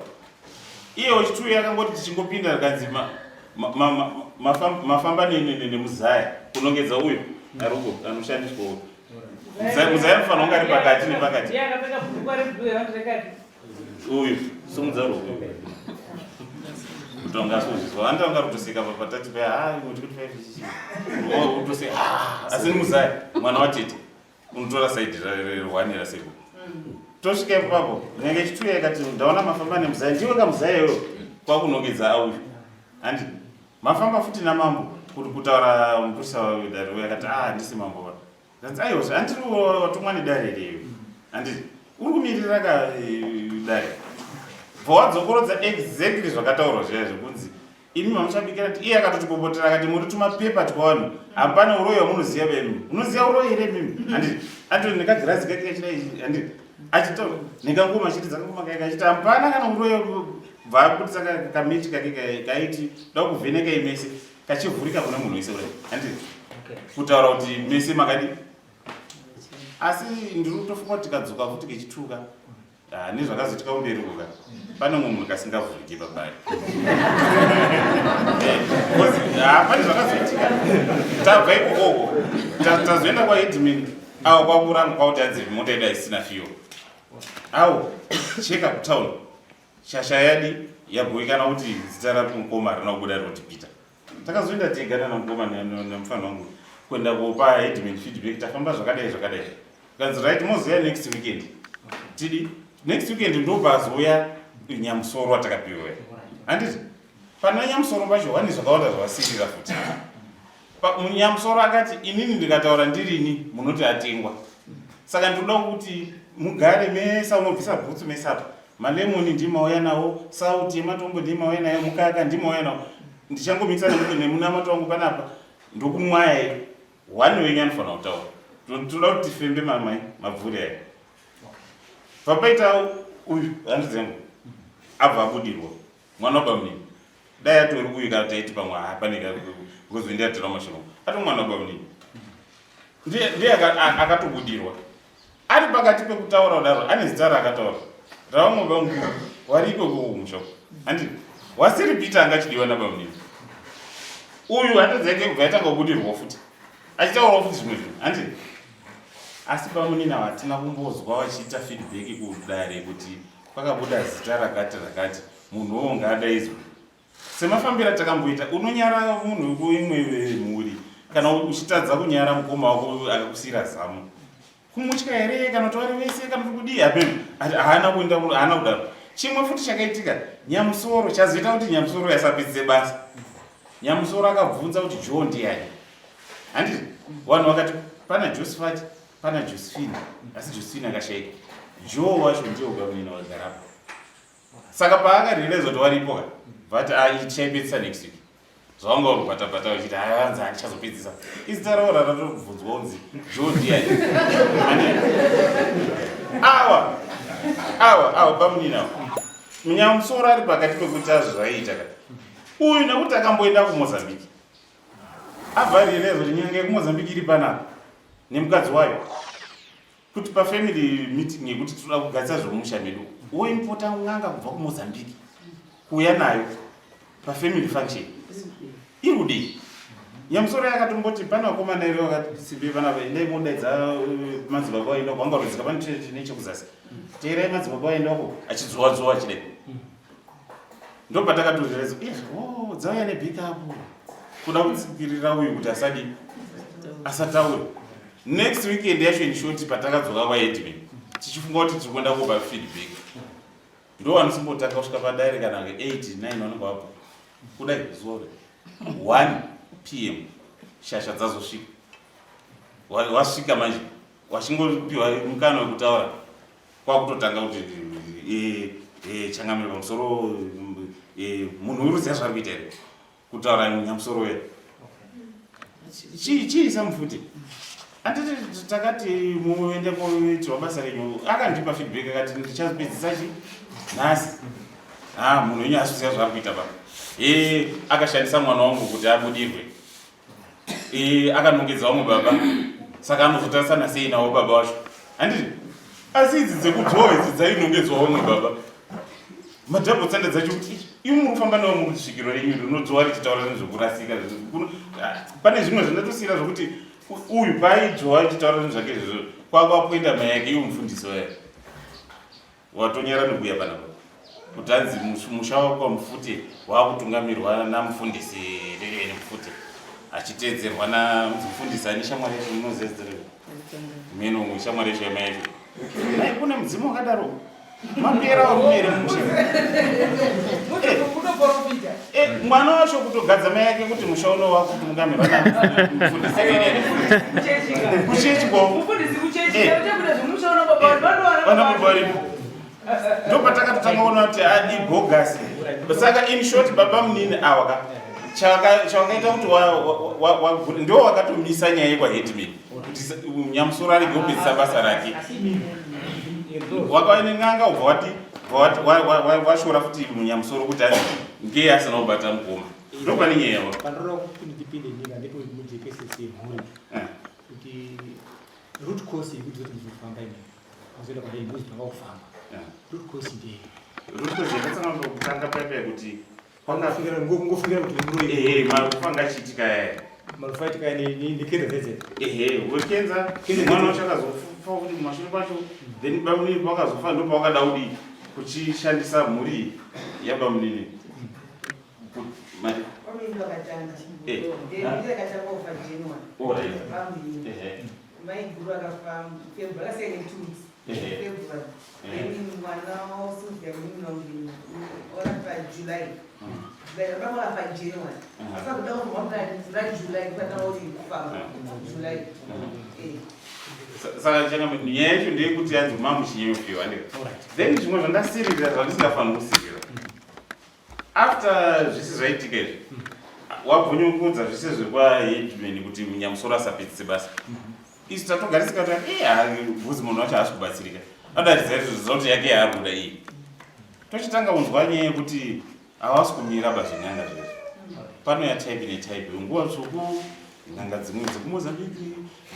Iye wechituyo yakangoti tichingopinda rikanzi mafamba nemuzaya kunongedza uyo aruko anoshandiswa uyo. Muzaya anofanira kunge ari pakati nepakati. Uyu sumudza ruoko. Kutonga sozvizwa. Vanhu vanga kutoseka patati paya ah kuti kuti 5 chichi. Utoseka ah asi ni muzaya mwana watete. Unotora side rehwani rasekuru. Tosvika ipapo nyange chituya yakati ndaona mafamba nemuzaya ndiwe ka muzaya iwewe kwakunongedza auyu. Handi mafamba futi namambo kuti kutaura mupurisa wedare uyo akati ah handisi mambo va. Zvanzi aiwa zve handiri watumwa nedare here iwe. Handiti uri kumirira ka eh, dare. Bva wadzokorodza exactly zvakataurwa zviya zvekunzi imi mamuchabikira ti iye akatotipopotera akati muri tumapepa twavanhu hapana uroyi wamunoziva vemi unoziva uroyi here mimi handiti atori nekagirazi kake kachidai handiti achitaura nekangoma achiti dzakangoma kake achiti hapana kana uroyi bva abudisa kamiti kake kaiti da kuvheneka imese kachivhurika kune munhu wese kudai handiti kutaura kuti mese makadi asi ndiri kutofunga kuti tikadzoka futi kechituka Ah, nezvakazoitika kumberi uko ka pane umwe munhu kasingavhuriki pabari eh, ah, pane zvakazoitika tabva ikokoko tazoenda kwaedmin awo kwakuranga kwakuti hanzi mota yedu haisina fiyo awo cheka kutown shasha yadi yabhoikana kuti zita ramukoma harina kubuda rinoti peter takazoenda tega nana mukoma nemufana wangu kuenda kopa headman feedback tafamba zvakadai zvakadai kanzi right mozoya next weekend tidi next weekend ndopazouya nyamusoro atakapiwa handiti pana nyamusoro pacho vane zvakawanda zvavasirira futi Nyamusoro akati inini ndikataura ndirini munoti atengwa saka ndinoda kuti mugare mese unobvisa bhutsu mese apa malemoni ndimauya nawo sauti yematombo ndimauya nayo mukaka ndimauya nawo ndichangomikisa nemunamato wangu panapa ndokumwayai one wenyu anofanira kutaura toda kuti tifembe mamai mabvuri aya papaita uyu handizengu abva abudirwa mwana wabamunini dai atori uyu kana taiti pamwe hapane because ndiye atora mashoko atori mwana wabamunini ndiye akatobudirwa ari pakati pekutaura kudaro ane zita raakataura ravamwe bamukuru wari ikoko kumushoko handi wasiri peter anga achidiwa nabamunini uyu hanzvadzi yake kubva yatanga kubudirwa futi achitaurawo futi zvimwe zvinhu handi asi bamunini ava hatina kumbozwa vachiita feedback kudare kuti kwakabuda zita rakati rakati munhu uwo ngaadaidzwe semafambiro atakamboita unonyara munhu weimwe mhuri kana uchitadza kunyara mukoma wako akakusiyira zamu kumutya here kana kuti vari vese kana kuti kudii hapeno haana kuenda haana kudaro chimwe futi chakaitika nyamusoro chazoita kuti nyamusoro yasapedzise basa nyamusoro akabvunza kuti joe ndiyani handiti vanhu vakati pana josephat pana josephine asi josephine akashaika joe wacho ndiye ugamunina wagarapo saka paakarealize kuti waripo ka vati ah, tichaipedzisa next week zvawanga uri kubata-bata uchiti havanzi handichazopedzisa izita ravo raratobvunzwa unzi joe ndiyani awa awa awa bamunini awa munyamusoro ari pakati pekuti azvo zvaiita ka uyu nekuti akamboenda kumozambique abva realize kuti nyanga yekumozambique iri panapa nemukadzi wayo kuti pafamily meeting yekuti tinoda kugadzisa zvemumusha medu woimpota n'anga kubva kumozambique kuuya nayo pafamily function iri kudii nyamusoro yakatomboti pane vakomana ere vakati simbe vana endai modaidza eh, madzibaba vaenda kwanga rudzika pane nechekuzasi teerai madzibaba vaendako achidzowa dzowa achidai ndopatakatorealize oh, dzauya nebhikapu kuda kutsikirira uyu kuti asadi asataure next weekend yacho in short patakadzoka kwaedmin tichifunga kuti tiri kuenda kopa feedback Ndo vanosimbotanga kusvika padare kana 8 9 vanenge vapo. Kudai zuva kudai. 1 pm shasha dzazosvika. Wasvika manje wachingopiwa mukana wekutaura kwakutotanga kuti eh, eh, changamire pamusoro eh, munhu uri kuziva zvaari kuita here kutaura nyamusoro uya chiisa mufuti anditi takati muende koitirwa basa renyu akandipa feedback akati ndichapedzisa chi nhasi ah munhu wenyu haasi kuziva zvaari kuita baba e akashandisa mwana wangu kuti abudirwe e akanongedza vamwe baba saka anozotarisana sei navo baba wacho handiti asi idzi dzekudzowa idzi dzainongedzwa vamwe baba madouble standard dzacho kuti imi muri kufamba navo muri svikiro renyu rinodzowa richitaura zvinhu zvekurasika ah, pane zvimwe zvindatosiyira zvokuti uyu paaidzowa achitaura zvinhu zvake izvozvo kwakwakuenda mai yake iwo mufundisi waye watonyara nekuuya panapa kuti anzi musha wako mufute wakutungamirwa namufundisi rereni mufute achiteedzerwa namufundisi ane shamwari yacho munoziva zita rero meno shamwari yacho yamai yacho dai kune mudzimu wakadaro mapera varume here musha eh, mwana wacho kutogadza mai yake kuti musha uno wakutungamirwa namufundisi rereni kuchechi ko vana baba varipo ndopatakatotanga kuona kuti adi bogasi saka in short baba munini awa ka chawakaita kuti ndo wakatomisa nyaya yekwaheadman kuti nyamusoro arege kupedzisa basa rake wakava nen'anga ubva wati washora futi nyamusoro kuti anzi ngeye asina kubata mukoma ndopane nyaya yavo kuti root cause yekuti zoti muzofamba imi muzoenda kwandei mbuzi tanga kufamba root cause ndei root cause yakatanga kutanga paipa yekuti kwangafungira ngofungira kuti muroyi ehe marufu anga achiitika yaya marufu aitika nekenza dzedze ehe wekenza mwana wacho akazofa kuti mumashure kwacho then bamunini pawakazofa ndopawakada kudii kuchishandisa mhuri yabamunini Maiguru akafa February akasiya ne 2 weeks. February. Then mwana waSylvia munin'ina wangu wakafa July. July baba wakafa January. Saka kuda kufa muna July kutanga kuti kufamba July. Eh. Saka changa nyaya yacho ndeyekuti yanzi mamuchinyeyofiwa ndika. Then zvimwe zvandasirira zvandisingafaniri kusirira. After zvese zvaitika izvi wabvonyongudza zvese zvekwaheadman kuti nyamusoro asapedzise basa isu tatogarisika kuti eh, bvudzi munhu wacho haasi kubatsirika adaridza izvo zoti yake yaari kuda iyi tochitanga kunzwa nyaya yekuti hawasi kumira bazvenyanga zvezvo pano yatype netype nguva tsvuku n'anga dzimwe dzekumozambique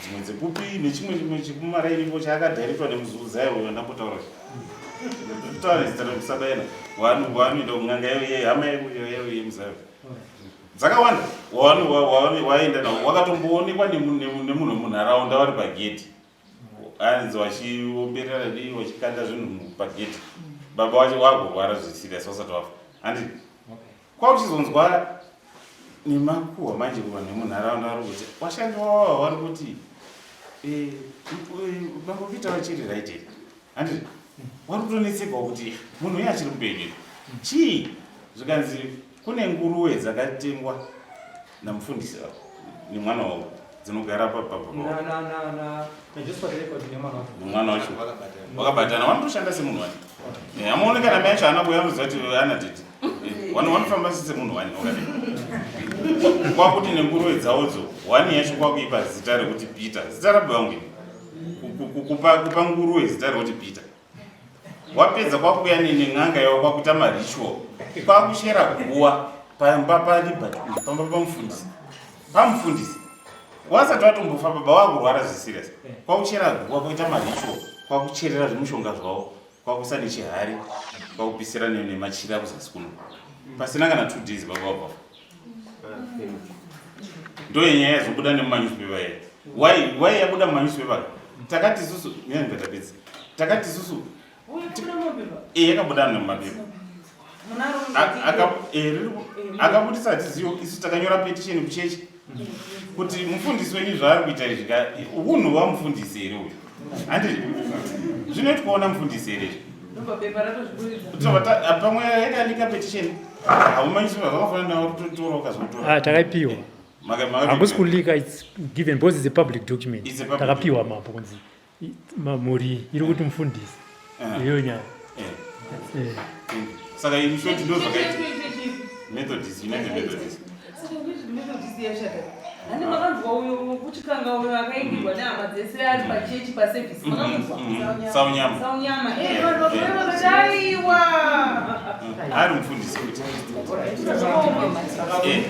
dzimwe dzekupi nechimwe chimwe chekumarainipo chaakadhairektwa nemuzuzaya uyo ndambotaura taura zita rekusabaina wanoenda kun'anga hama yemuzaya dzakawanda waenda nawo wakatomboonekwa nemunhu wemunharaunda wari pagedhi anzi wachiomberera dii wachikanda zvinhu pagedhi baba wacho wagorwara zvisirias wasati wafa handiti Kwakuchizonzwa nemakuhwa manje kuvanhu vemunharaunda vari kuti washandi wavo vari kuti eh, eh, bambo Peter vachiri right here handiti vari kutonetsekawo kuti munhu uye achiri mupenyu here chii zvikanzi kune nguruwe dzakatengwa namufundisi vavo nemwana wavo dzinogara pamwana wacho wakabatana vanotoshanda semunhu wani eh, amuone kana mai acho ana kuya anoziva kuti ana tete eh, vanofamba semunhu wani wakadai kwakuti nenguruve dzawodzo wani yacho kwakuipa zita rekuti peter zita rababa vangu kupa nguruve zita rekuti peter wapedza kwakuya nen'anga yavo kwakuita maritual kwakuchera guwa pamba palibert pamba pamufundisi pamufundisi wasati watombofa baba wakurwara zviserious kwakuchera guwa kwakuita maritual kwakucherera zvimushonga zvavo kwakuisa nechihari kwakupisira nemachira kuzasi kuno pasina kana two days baba wabafa ndoyenyaya yazobuda nemumanewspaper ye why why yabuda mumanewspaper takati isusu nyangatapedza takati isusu eh, yakabuda nemumapepa eh, akabudisa hatizivo isu takanyora petition kuchechi kuti mufundisi wenyu zvaari kuita izvi ka unhu wamufundisi here uyu handiti zvinoitwawo namufundisi here izvi Pamwe yakalika petition haumanyisi zvakafanana nawo kutotora ukazotora. Ah, takaipiwa. Hakusi kulika, it's given because it's a public document. Takapiwa mambo kunzi mhuri iri kuti mufundisi. Iyo nyaya. Eh. Eh. Saka in short ndo zvakaita Methodist, United Methodist. Methodist yashata. Handi makanzwa uyo kuchikanga uyo akaingirwa nehama dzese ari pachechi paservice mhm, makanzwa? Mhm. Saunyama. Saunyama. Eh, vanhu vakure vakati aiwa. Ari mufundisi kuti. Eh.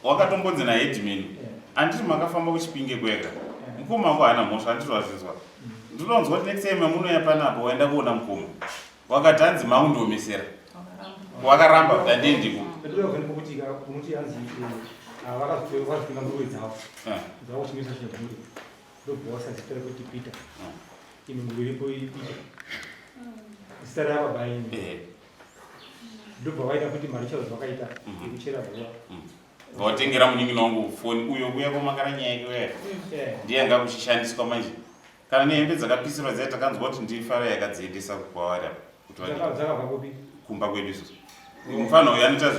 Wakatombonzi naheadman anditi makafamba kuchipinge kwega mukoma wangu haana mhosva anditi wazvinzwa ndinonzwa kuti next time yamunouya panapo waenda kuona mukoma wakati hanzi maundiomesera wakaramba kuti handiendiko ndobva waita kuti mari chero zvakaita yekuchera guva Watengera munin'ina wangu foni uyo kuya kwamakara nyaya yake uya ndiye anga kuchishandiswa manje kana nehembe dzakapisirwa dziya takanzwa kuti ndifara yakadziendesa kwavari apa kuti dzakabva kupi kumba kwedu isusu mufana uyu anoita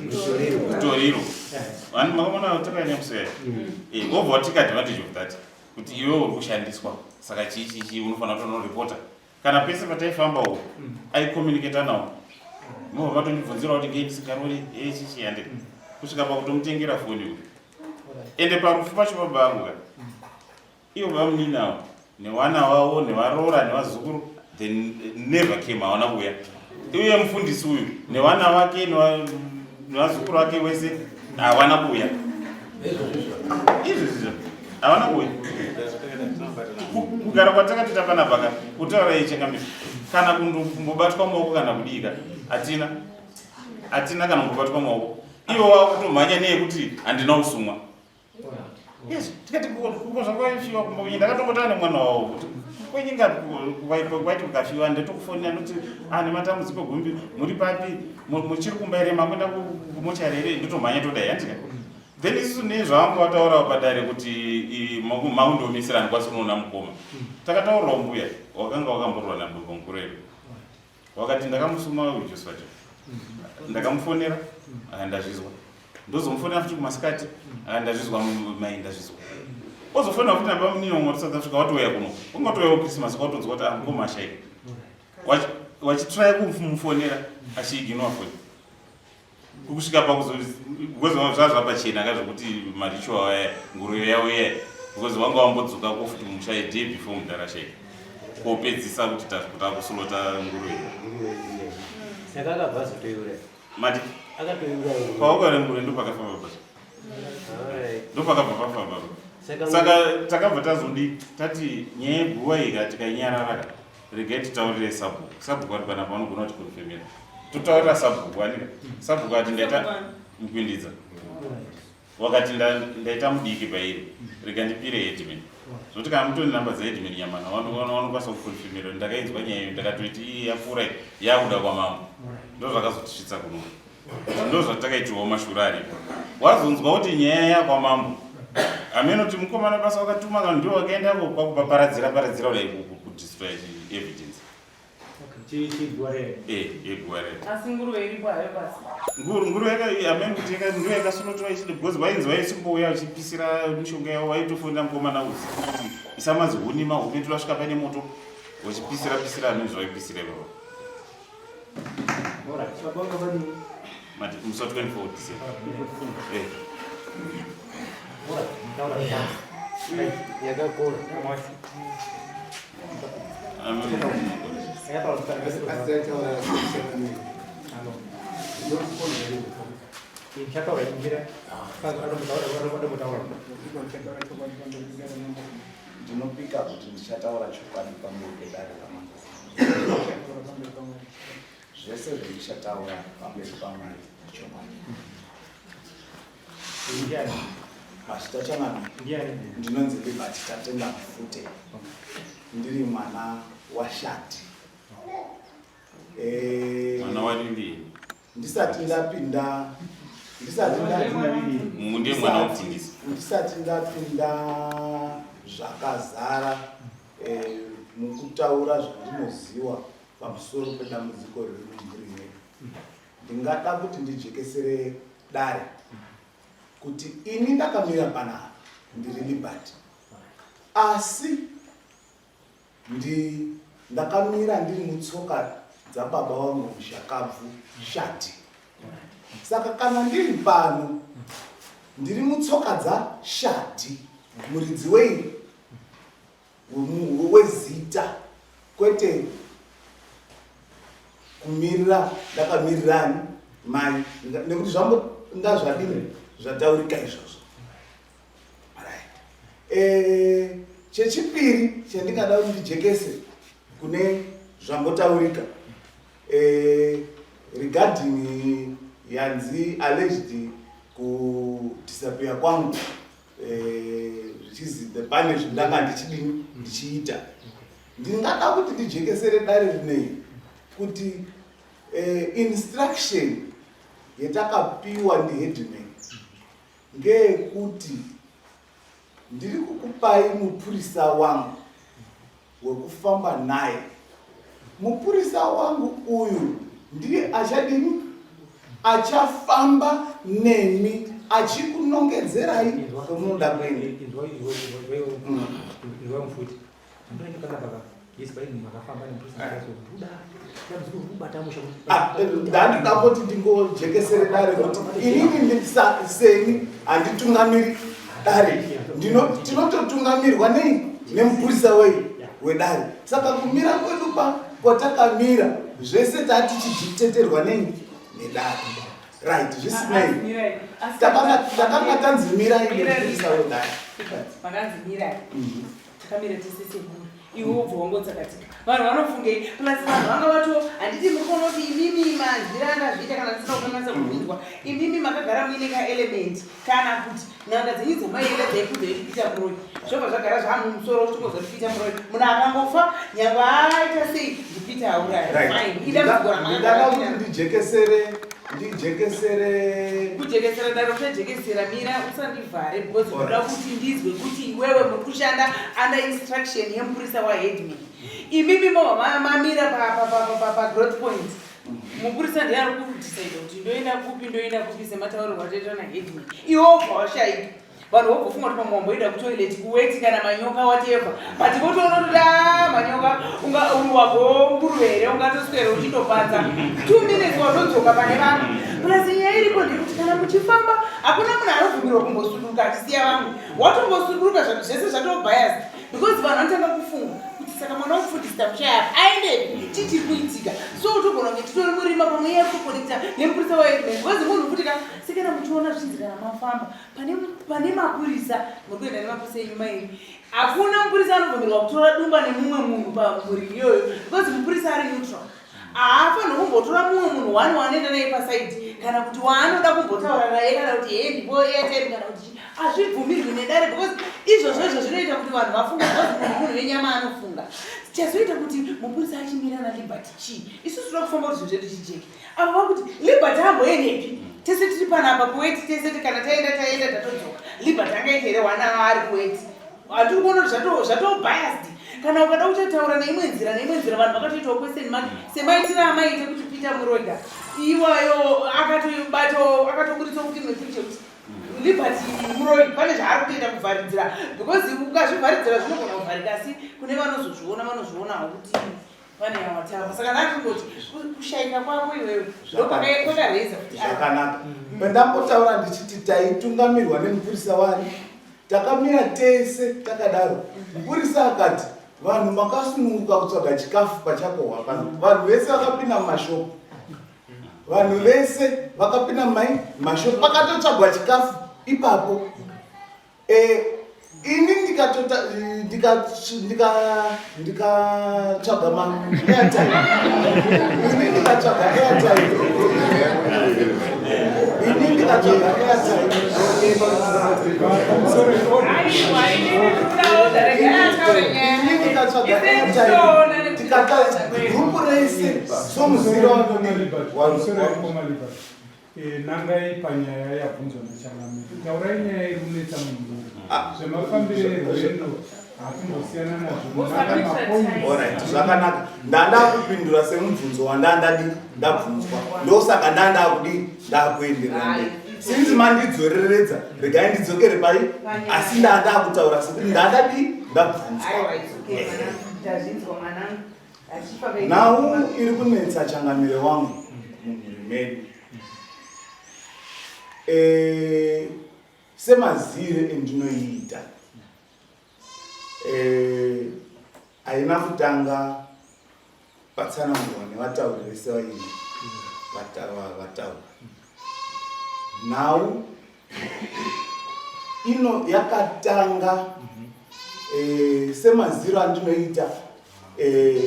zvemutoriro vanhu makaona takaenda musoya wobva watake advantage of that kuti iwe uri kushandiswa saka chii chii chii unofanira kutonoripota kana pese pataifamba uko mm. aicommunicata nawo mobva matondibvunzira kuti ngei ndisingarori hei chichi hande mm. kusvika pakutomutengera foni uyu ende parufu pacho baba vangu ka mm. ivo bamunini avo newana wavo nevaroora nevazukuru they never came hawana kuuya uye mufundisi uyu newana wake nevazukuru vake wese hawana kuuya izvi zvizvo hawana kuuya kugara kwatakatoita panapa ka kutaura ichangamisa kana kumbobatwa maoko kana kudii ka hatina hatina kana kumbobatwa maoko ivo wakutomhanya neyekuti handina kusumwa yes tikati kuko zvakaifiwa kumba kwenye ndakatombotana nemwana wavo kuti kwenyinga kwaiti kukafiwa ndetokufonera ndoti ah nematambudziko gumbi muri papi muchiri kumba here makuenda kumochari here ndotomhanya todai handika then isusu nezvavangu vataurawo padare kuti maundomisira handikwanisi kunoona mukoma takataurirawo mbuya wakanga wakamborwa nababa mukuru edu wakati ndakamusuma uyu Joshua ndakamufonera akandazvizwa ndozomufonera futi kumasikati akandazvizwa mai ndazvizwa ozofonera futi namba munini wangu South Africa watouya kuno ungatouyawo Christmas watonzwa kuti amukoma ashaika wachitraya kumufonera achiignore foni kusvika pakuzogozi zvazvapachena ka zvekuti maritual aya nguruve yavo iya because wanga wambodzoka ko futi musha a day before mudhara shaika kopedzisa kuti takusolota nguruve saka akabva azotoiuraya mati akatoiuraya pawakaura nguruve ndopakafamba basa ndopakabva pafamba saka takabva tazodi tati nyaya yeguva ika tikainyarara ka regai titaurire sabhuku sabhuku ari panapa vanogona kuti konfemera totaurira sabhuku anika sabhuku ati ndaita mukwindidza wakati ndaita mudiki pairi rega ndipire headman zvoti kana mutori namba dzaheadman nyamana vanokwanisa kukonfemera ndakainzwa nyaya iyo ndakatoiti iyi yapfuura yakuda kwamambo ndozvakazotisvitsa kuno ndozvatakaitirwawo mashura aripo wazonzwa kuti nyaya yakwamambo hameno kuti mukomana basa wakatuma kana ndiwo wakaendako kwakupaparadzira paradzira kudai kudestroy evidence nguruve kuti ndiyo yakasinotora ichidi because vainzi vaisimbouya vachipisira mishonga yavo vaitofonera mukomana usiku kuti isa mazihuni mahuni tolasvika paine moto vachipisira pisira hameno zvavaipisira ivavo musi wa 24 December. Eh. Yakakura. Ndinopika kuti ndichataura chokwadi pamberi pedare ramambo. Zvese zvandichataura pamberi paMwari ichokwadi. Ndiani? Mazvita changamire. Ndiani? Ndinonzi Liberty Tatenda Mufute. Ndiri mwana waShati. Mwana waLili. Ndisati ndapinda, ndisati Ndiye mwana wamufundisi. Ndisati ndapinda zvakazara mukutaura zvandinoziva pamusoro pedambudziko riri mumhuri yedu, ndingada kuti ndijekesere dare kuti ini ndakamira panapa ndiri Liberty, asi ndakamira ndiri mutsoka dzababa vangu Mushakabvu Shati. Saka kana ndiri pano, ndiri mutsoka dzaShati, muridzi wei wezita, kwete kumirira ndakamirirani mai, nekuti zvambonga zvadini zvataurika izvozvo. Right. Chechipiri chandingada kuti ndijekese kune zvambotaurika regarding yanzi alleged kudisappear kwangu, zvichizi pane zvindanga ndichidini ndichiita, ndingada kuti ndijekesere dare rinei kuti instruction yatakapiwa ndiheadman ngeyekuti ndiri kukupai mupurisa wangu wekufamba naye. Mupurisa wangu uyu ndiye achadini, achafamba nemi achikunongedzerai kwamunoda kuenda. Inzwai mufuti ndoendekana yes, paini makafamba nemupurisa buda dambudziko rikubata musha. Ndandida kuti ndingojekesere dare kuti inini seni handitungamiri dare. Tinototungamirwa nei nemupurisa wei wedare. Saka kumira kwedu pa kwatakamira zvese tatichidictaterwa nei nedare. Right, zvisinei, takanga tanzi mirai nemupurisa wedare. Makanzi mirai, takamira tese semhuri, iwe wobva wangotsakatika. Vanhu vanofungei? Plus vanhu vanga vato, handiti muri kuona kuti imimi manzira andazviita, kana ndisina kukanganisa kubvunzwa, imimi makagara muine kaelement kana kuti n'anga dzenyu dzamaienda dzaikudza kuti Peter muroyi, zvobva zvagara zvamumusoro kuti tingozoti Peter muroyi. Munhu akangofa, nyangwe aita sei, ndiPeter auraya. Fine, idambudziko Ndingada ramakagara kuti muinaro. ndijekesere. Kujekesera daro usajekesera, mira, usandivhare, because ndoda kuti ndizwe kuti iwewe muri kushanda under instruction yemupurisa waheadman. Imimi mova mamira pagrowth point, mupurisa ndiye ari kudecide kuti ndoenda kupi, ndoenda kupi, semataurirwo atoitwa naheadman. Iwe wobva washaika, vanhu vobvofunga kuti pamwe wamboenda kutoilet, kuweti kana manyoka, whatever, but votoona kuti a manyoka wabvo nguruve here, ungatoswera uchindopadza 2 minutes watodzoka pane vamwe. Plus nyaya iripo ndekuti kana muchifamba, hakuna munhu anobvumirwa kumbosuduruka achisiya vamwe. Watombosuduruka, zvese zvatobiased, because vanhu vanotanga kufunga kuti saka mwana womufundisi tamushaya apa aendepi, chii chiri kuitika? So utogona kunge titori murima, pamwe iye kutokonekta nemupurisa waheadman, because munhu futi ka sekana muchiona zvichinzi kana mafamba pane mapurisa, muri kuenda nemapurisa enyu mairi, hakuna mupurisa anobvumirwa kutora dumba nemumwe munhu pamhuri iyoyo, because mupurisa ari neutral, haafaniri kumbotora mumwe munhu one waanoenda naye paside, kana kuti waanoda kumbotaura naye, kana kuti hee ndipo airtime, kana kuti chii, hazvibvumirwi nedare, because izvozvo izvo zvinoita kuti vanhu vafunge, because munhu wenyama anofunga. Chazoita kuti mupurisa achimira naLiberty chii? Isusu toda kufamba kuti zvinhu zvedu chijeke. Avo vakuti Liberty amboendepi, tese tiri panapa kuweti tese, kana taenda, taenda, tatodzoka. Liberty angaita here one hour ari kuweti? Hatiri kuona kuti zvato biased? Kana ukada kutotaura neimwe nzira, neimwe nzira, vanhu vakatoitawo question mark semaitiro amaita kuti Peter muroga iwayo, akatobato akatoburitsawo kuti imwe picture kuti Liberty muroi, pane zvaari kutoita kuvharidzira, because ukazvivharidzira zvinogona kuvharika, asi kune vanozozviona vanozvionawo kuti pane awatamba. Saka ndakungoti kushayika kwako iwewe ndokwakakureza kuti Zvakanaka. Pandambotaura ndichiti taitungamirwa nemupurisa wani, takamira tese takadaro, mupurisa akati vanhu makasununguka kutsvaga chikafu pachakohwa pano. Vanhu vese vakapinda mumashopu, vanhu vese vakapinda mumai mashopu, pakatotsvagwa chikafu ipapo. Ini ndikatota ndikatsvaga ma airtime, ini ndikatsvaga airtime, ini ndikatsvaga airtime. Aiwa, inini ndikudawo, regai ataure nyaya. Ini ndikatsvaga airtime. Ndikata gurupu rese somuzira eh, nangai panyaya yabvunzwa nachangamire taurai nyaya iri kunetsa mumhuri ah. zvemafambiro erwendo hatimbosiyana nazvo Alright, zvakanaka ndanda kupindura semubvunzo wandandadi ndabvunzwa ndosaka ndandakudi ndakuenderera mberi since mandidzoreredza regai ndidzokere pai asi ndandakutaura sekuti ndandadi ndabvunzwa nhau iri kunetsa changamire wangu mumhuri medu eh, semazire endinoiita eh, haina kutanga patsanangurwa nevatauri vese vaini vataura nhau ino yakatanga e, semaziro andinoita e,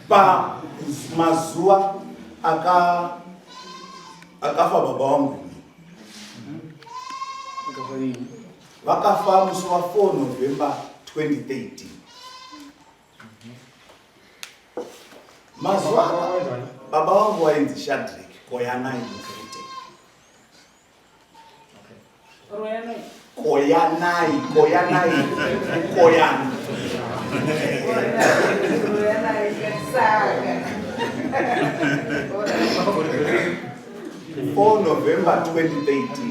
pamazuva aka akafa baba vangu vakafa musi wa 4 November 2013 mazuva baba vangu vainzi Shadrick Koyanai Mufete Koyanai Koyanai Koyana 4 November 2013.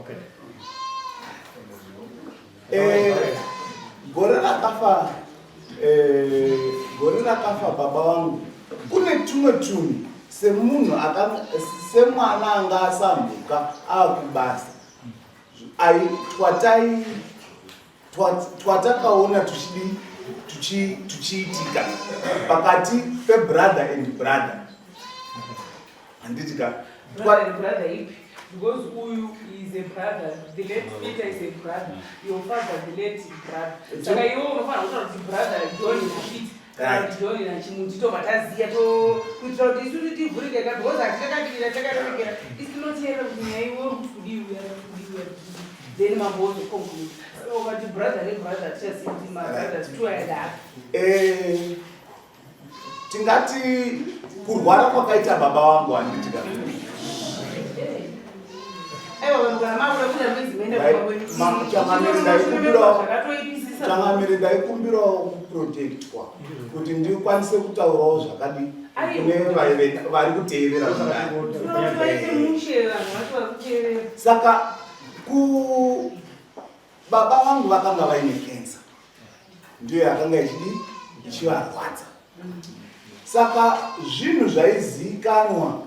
Okay. Eh, gore rakafa eh, gore rakafa baba vangu kune tumwe tunhu semunhu semwana anga asamhuka akubasa twatai twatakaona tuchidi tuchiitika pakati pebrother and brother handiti ka brother ipi because uyu is a brother the late peter is a brother your father the late brother saka iwe unofanira kutaura kuti brother john napeter kana kuti john nachimuti tobva taziya to kuitira kuti isusu tivhurike ka because hatichakadivira takarerekera isi tinoteerera kuti nyaya iwe uri kuti kudii uya kuti kudii uya kuti kudii then mambo wozoconclude saka ukati brother nebrother tichaziva kuti mabrothers two ayadaro eh, tingati kurwara kwakaita baba vangu handiti ka changamire ndaikumbirawo kuprotectwa kuti ndikwanise kutaurawo zvakadii kune vari kuteerera saka ku baba vangu vakanga vaine kensa ndiyo yakanga ichidii ichivarwadza saka zvinhu zvaiziikanwa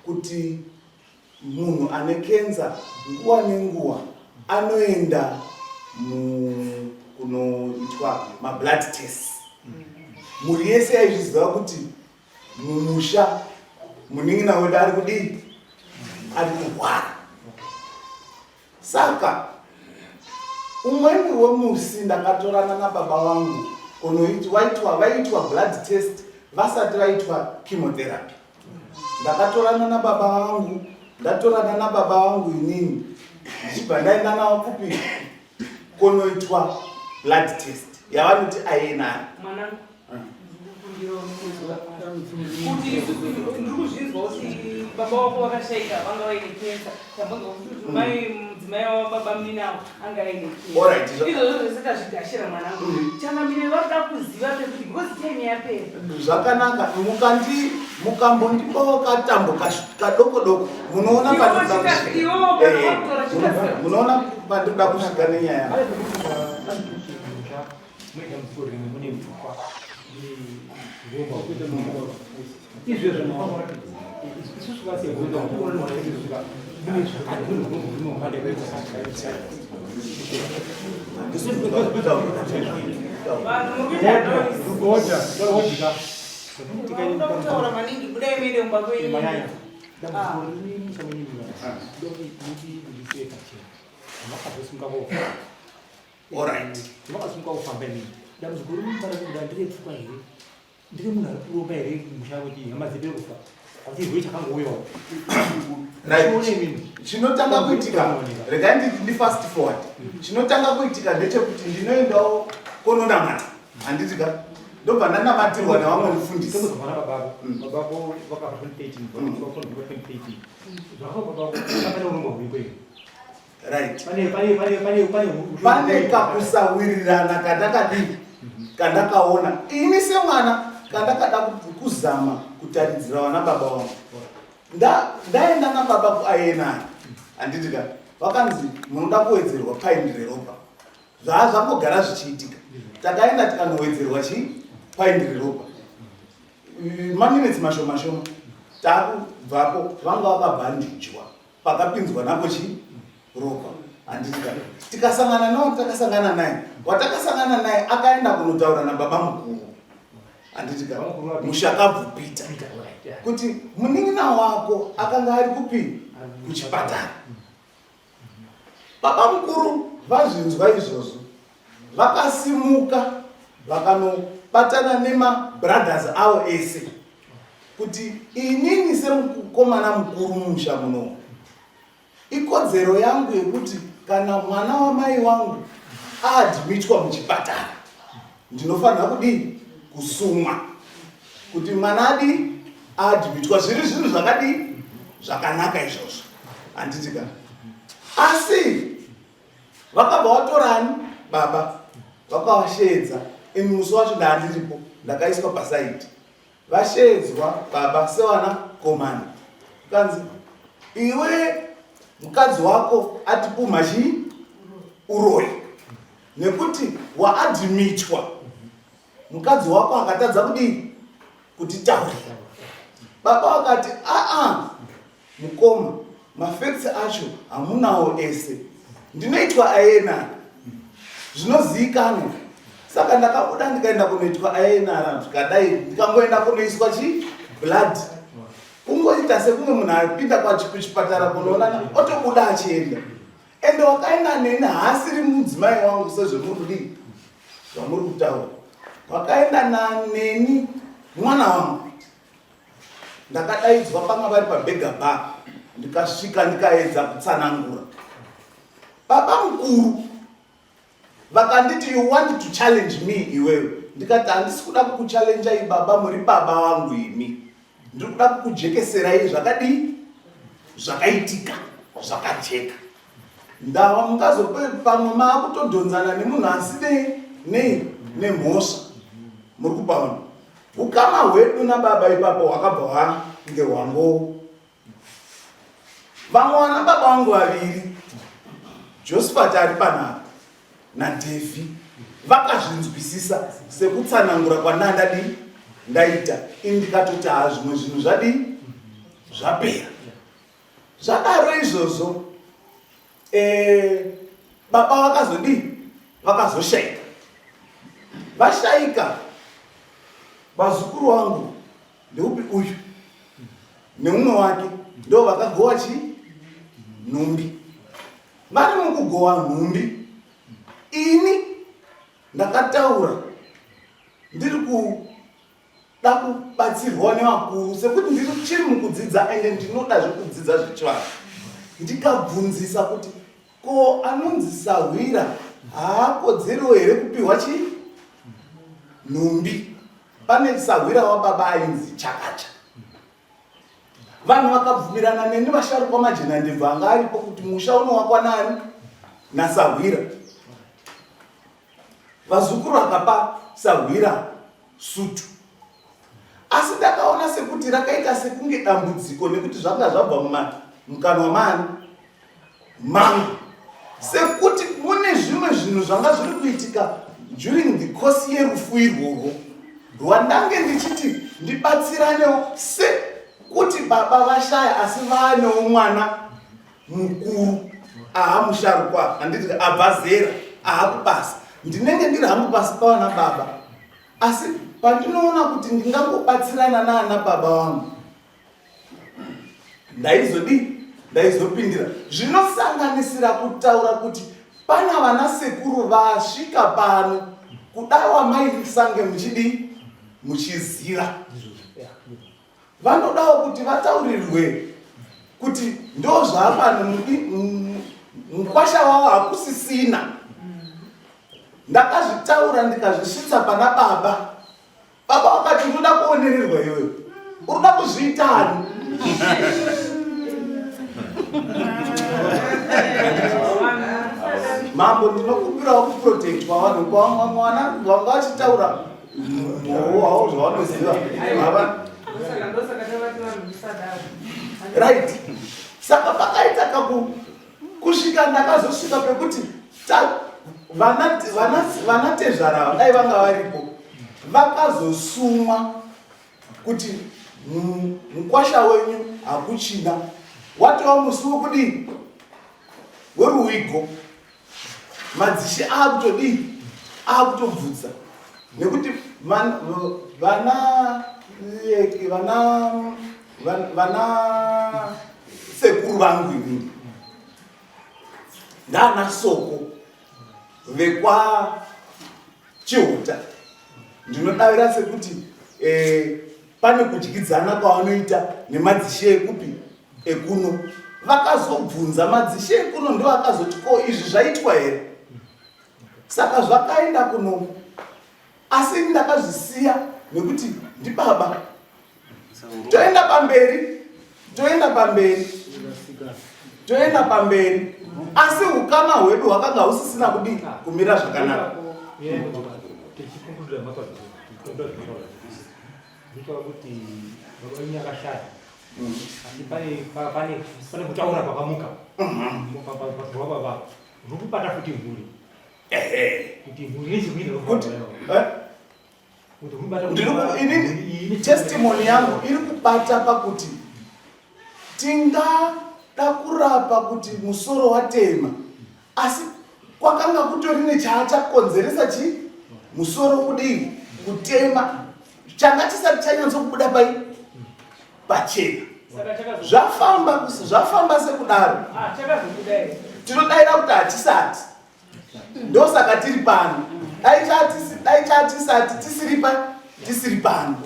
kuti munhu ane kenza nguva nenguva anoenda kunoitwa mablood test mhuri yese yaizviziva kuti mumusha munin'ina wedu ari kudii ari kurwara Saka umweni wemusi ndakatorana nababa vangu kunoitwa vaitwa blood test vasati vaitwa chemotherapy. Ndakatorana nababa vangu ndatorana nababa vangu inini ndichibva ndaenda navo kupi kunoitwa blood test yavanoti INR. Kuti isusu ndiri kuzvinzwa kuti baba wako vakashaika vanga vaine kensa tambonzwa kuti mai mudzimai wababa muninawo anga aine kensa izvozvo zvese tazvigashira mwanangu mm. changamire vakuda kuziva pekuti because time yapera zvakanaka mukandi mukambondipawo katambo kadoko doko munoona munoona pandinoda kusvika nenyaya Kutaura maningi budai muende kumba kwenyu. Alright. Makasumuka kufamba imini. Dambudziko riri mupara kuda ndire pfungwa here? Ndiri munhu ari kuromba here musha kuti hama dzipere kufa? Chirwere chakangouyawo. Right. Chinotanga kuitika, regai nditi ndifast forward. Chinotanga kuitika ndechekuti ndinoendawo kononamata, handiti ka? Ndobva ndanamatirwa nevamwe mufundisi. Tombozwa vana babako. Babako vakafa 2013, vakafa 2013. Zvakafa babako, pane urongwa huripo here? Right. Pane pane pane pane pane Pane kakusawirirana kandakadii kandakaona ini semwana kandakada kuzama kutaridzira vana baba vangu. Ndaenda nababa kuINR, handiti ka? Vakanzi munoda kuwedzerwa paindi reropa. Zvaa zvangogara zvichiitika. Takaenda tikanowedzerwa chii? Paindi reropa. Maminitsi mashoma shoma takubvapo, vanga vakabhandijwa pakapinzwa napo chii? Ropa, handiti ka? Tikasangana nawo, takasangana naye, watakasangana naye akaenda kunotaura nababa mukuru, handiti ka? Mushakabvu Peter, kuti munin'ina wako akanga ari kupi? Kuchipatara. Baba mukuru vazvinzwa izvozvo, vakasimuka vakanobatana nemabrothers avo ese kuti inini semukomana mukuru mumusha munomu, ikodzero yangu yekuti kana mwana wamai wangu aadhimitwa muchipatara, ndinofanira kudii? Kusumwa kuti mwana adii? Aadhimitwa. Zviri zvinhu zvakadii? Zvakanaka izvozvo, handiti ka? Asi vakabva vatorani baba, vakavasheedza. Ini musi wacho ndaandiripo, ndakaiswa pasaidi. Vasheedzwa baba sevana komana, kanzi iwe mukadzi wako atipumha chii? Uroyi, nekuti waadhimitwa, mukadzi wako akatadza kudii? Kutitaurira. Baba vakati, aa, mukoma, mafacts acho hamunawo ese, ndinoitwa INR zvinozivikanwa. Saka ndakabuda ndikaenda kunoitwa INR, zvikadai, ndikangoenda kunoiswa chi blood, kungoita sekunge munhu apinda kuchipatara kunoonana, otobuda achienda. Ende wakaenda neni haasiri mudzimai wangu sezvemuri kudii, zvamuri kutaura. Wakaenda naneni mwana wangu. Ndakadaidzwa panga vari pabega bar, ndikasvika ndikaedza kutsanangura. Baba mukuru vakanditi, "You want to challenge me iwewe?" Ndikati, "Handisi kuda kukuchallenjai baba, muri baba vangu imi. Ndiri kuda kukujekeserai zvakadii, zvakaitika zvakajeka. Ndava mungazope pamwe maakutodhonzana nemunhu asinei nei nemhosva." Muri kupaona ukama hwedu nababa ipapo hwakabva hwange hwango. Vamwe vana baba vangu vaviri, Josephat ari panapa naDevhi, vakazvinzwisisa sekutsanangura kwandandadii ndaita ini. Ndikatoti, ha, zvimwe zvinhu zvadii, zvapera. Zvadaro izvozvo, baba vakazodii? Vakazoshayika. Vashayika, vazukuru vangu, ndeupi uyu neumwe wake, ndo vakagowa chi nhumbi. Vari mukugowa nhumbi, ini ndakataura ndiri kuda kubatsirwa nevakuru, sekuti ndiri chiri mukudzidza ende ndinoda zvekudzidza zvechivanhu. Ndikabvunzisa kuti ko anonzi sahwira haakodzeriwo here kupiwa chi nhumbi? Pane sahwira wababa ainzi Chakacha. Vanhu vakabvumirana neni, vasharukwa majenandebvu anga aripo, kuti musha unowakwa nani? Nasahwira. Vazukuru vakapa sahwira sutu, asi ndakaona sekuti rakaita sekunge dambudziko, nekuti zvanga zvabva mukanwa mani mangu, sekuti mune zvimwe zvinhu zvanga zviri kuitika during the course yerufu irworwo rwandange ndichiti ndibatsiranewo, sekuti baba vashaya asi vaanewo mwana mukuru aha musharukwa, handiti, abva zera, aha kubasa. Ndinenge ndiri hangu pasi pavana baba, asi pandinoona kuti ndingangobatsirana naana baba vangu, ndaizodii? Ndaizopindira, zvinosanganisira kutaura kuti pana vana sekuru vasvika pano, kuda wamaisange muchidii, muchiziva. Vanodawo kuti vataurirwe kuti ndozvaapano mukwasha wavo hakusisina. Ndakazvitaura ndikazvisvitsa pana baba. Baba vakati unoda kuonererwa iwewe, unoda kuzviitani? Mambo, ndinokumbirawo kuprotectwa vanhu kwamwana vanga vachitaura hao zvavanoziva. Right, saka pakaita kaku kusvika ndakazosvika pekuti vanatezvara ava dai vanga varipo vakazosumwa kuti mukwasha wenyu hakuchina, watova musi wekudii weruwigo. Madzishe akutodii akutobvudza nekuti vana vana vana sekuru vangu inini ndana soko vekwa Chihuta ndinodavira sekuti eh, pane kudyidzana kwavanoita nemadzishe ekupi ekuno. Vakazobvunza madzishe ekuno ndo akazoti ko izvi zvaitwa here? Saka zvakaenda kuno, asi ini ndakazvisiya nekuti ndibaba. Toenda pamberi, toenda pamberi, toenda pamberi, asi ukama hwedu hwakanga husisina kudii kumira zvakanaka. Ndinotaura kuti baba venyu akashaya asi pane kutaura kwakamuka pababa ruri kubata futi mhuri kuti mhuri nechikuita Inini testimony yangu iri kubata pakuti tingada kurapa kuti musoro watema, asi kwakanga kutori nechaachakonzeresa chi musoro kudii kutema changa chisati chanyatsokubuda pai pachena. Zvafamba zvafamba sekudaro, tinodaira kuti hatisati, ndosaka tiri pano. Dai chatisati tisiri pa tisiri pano,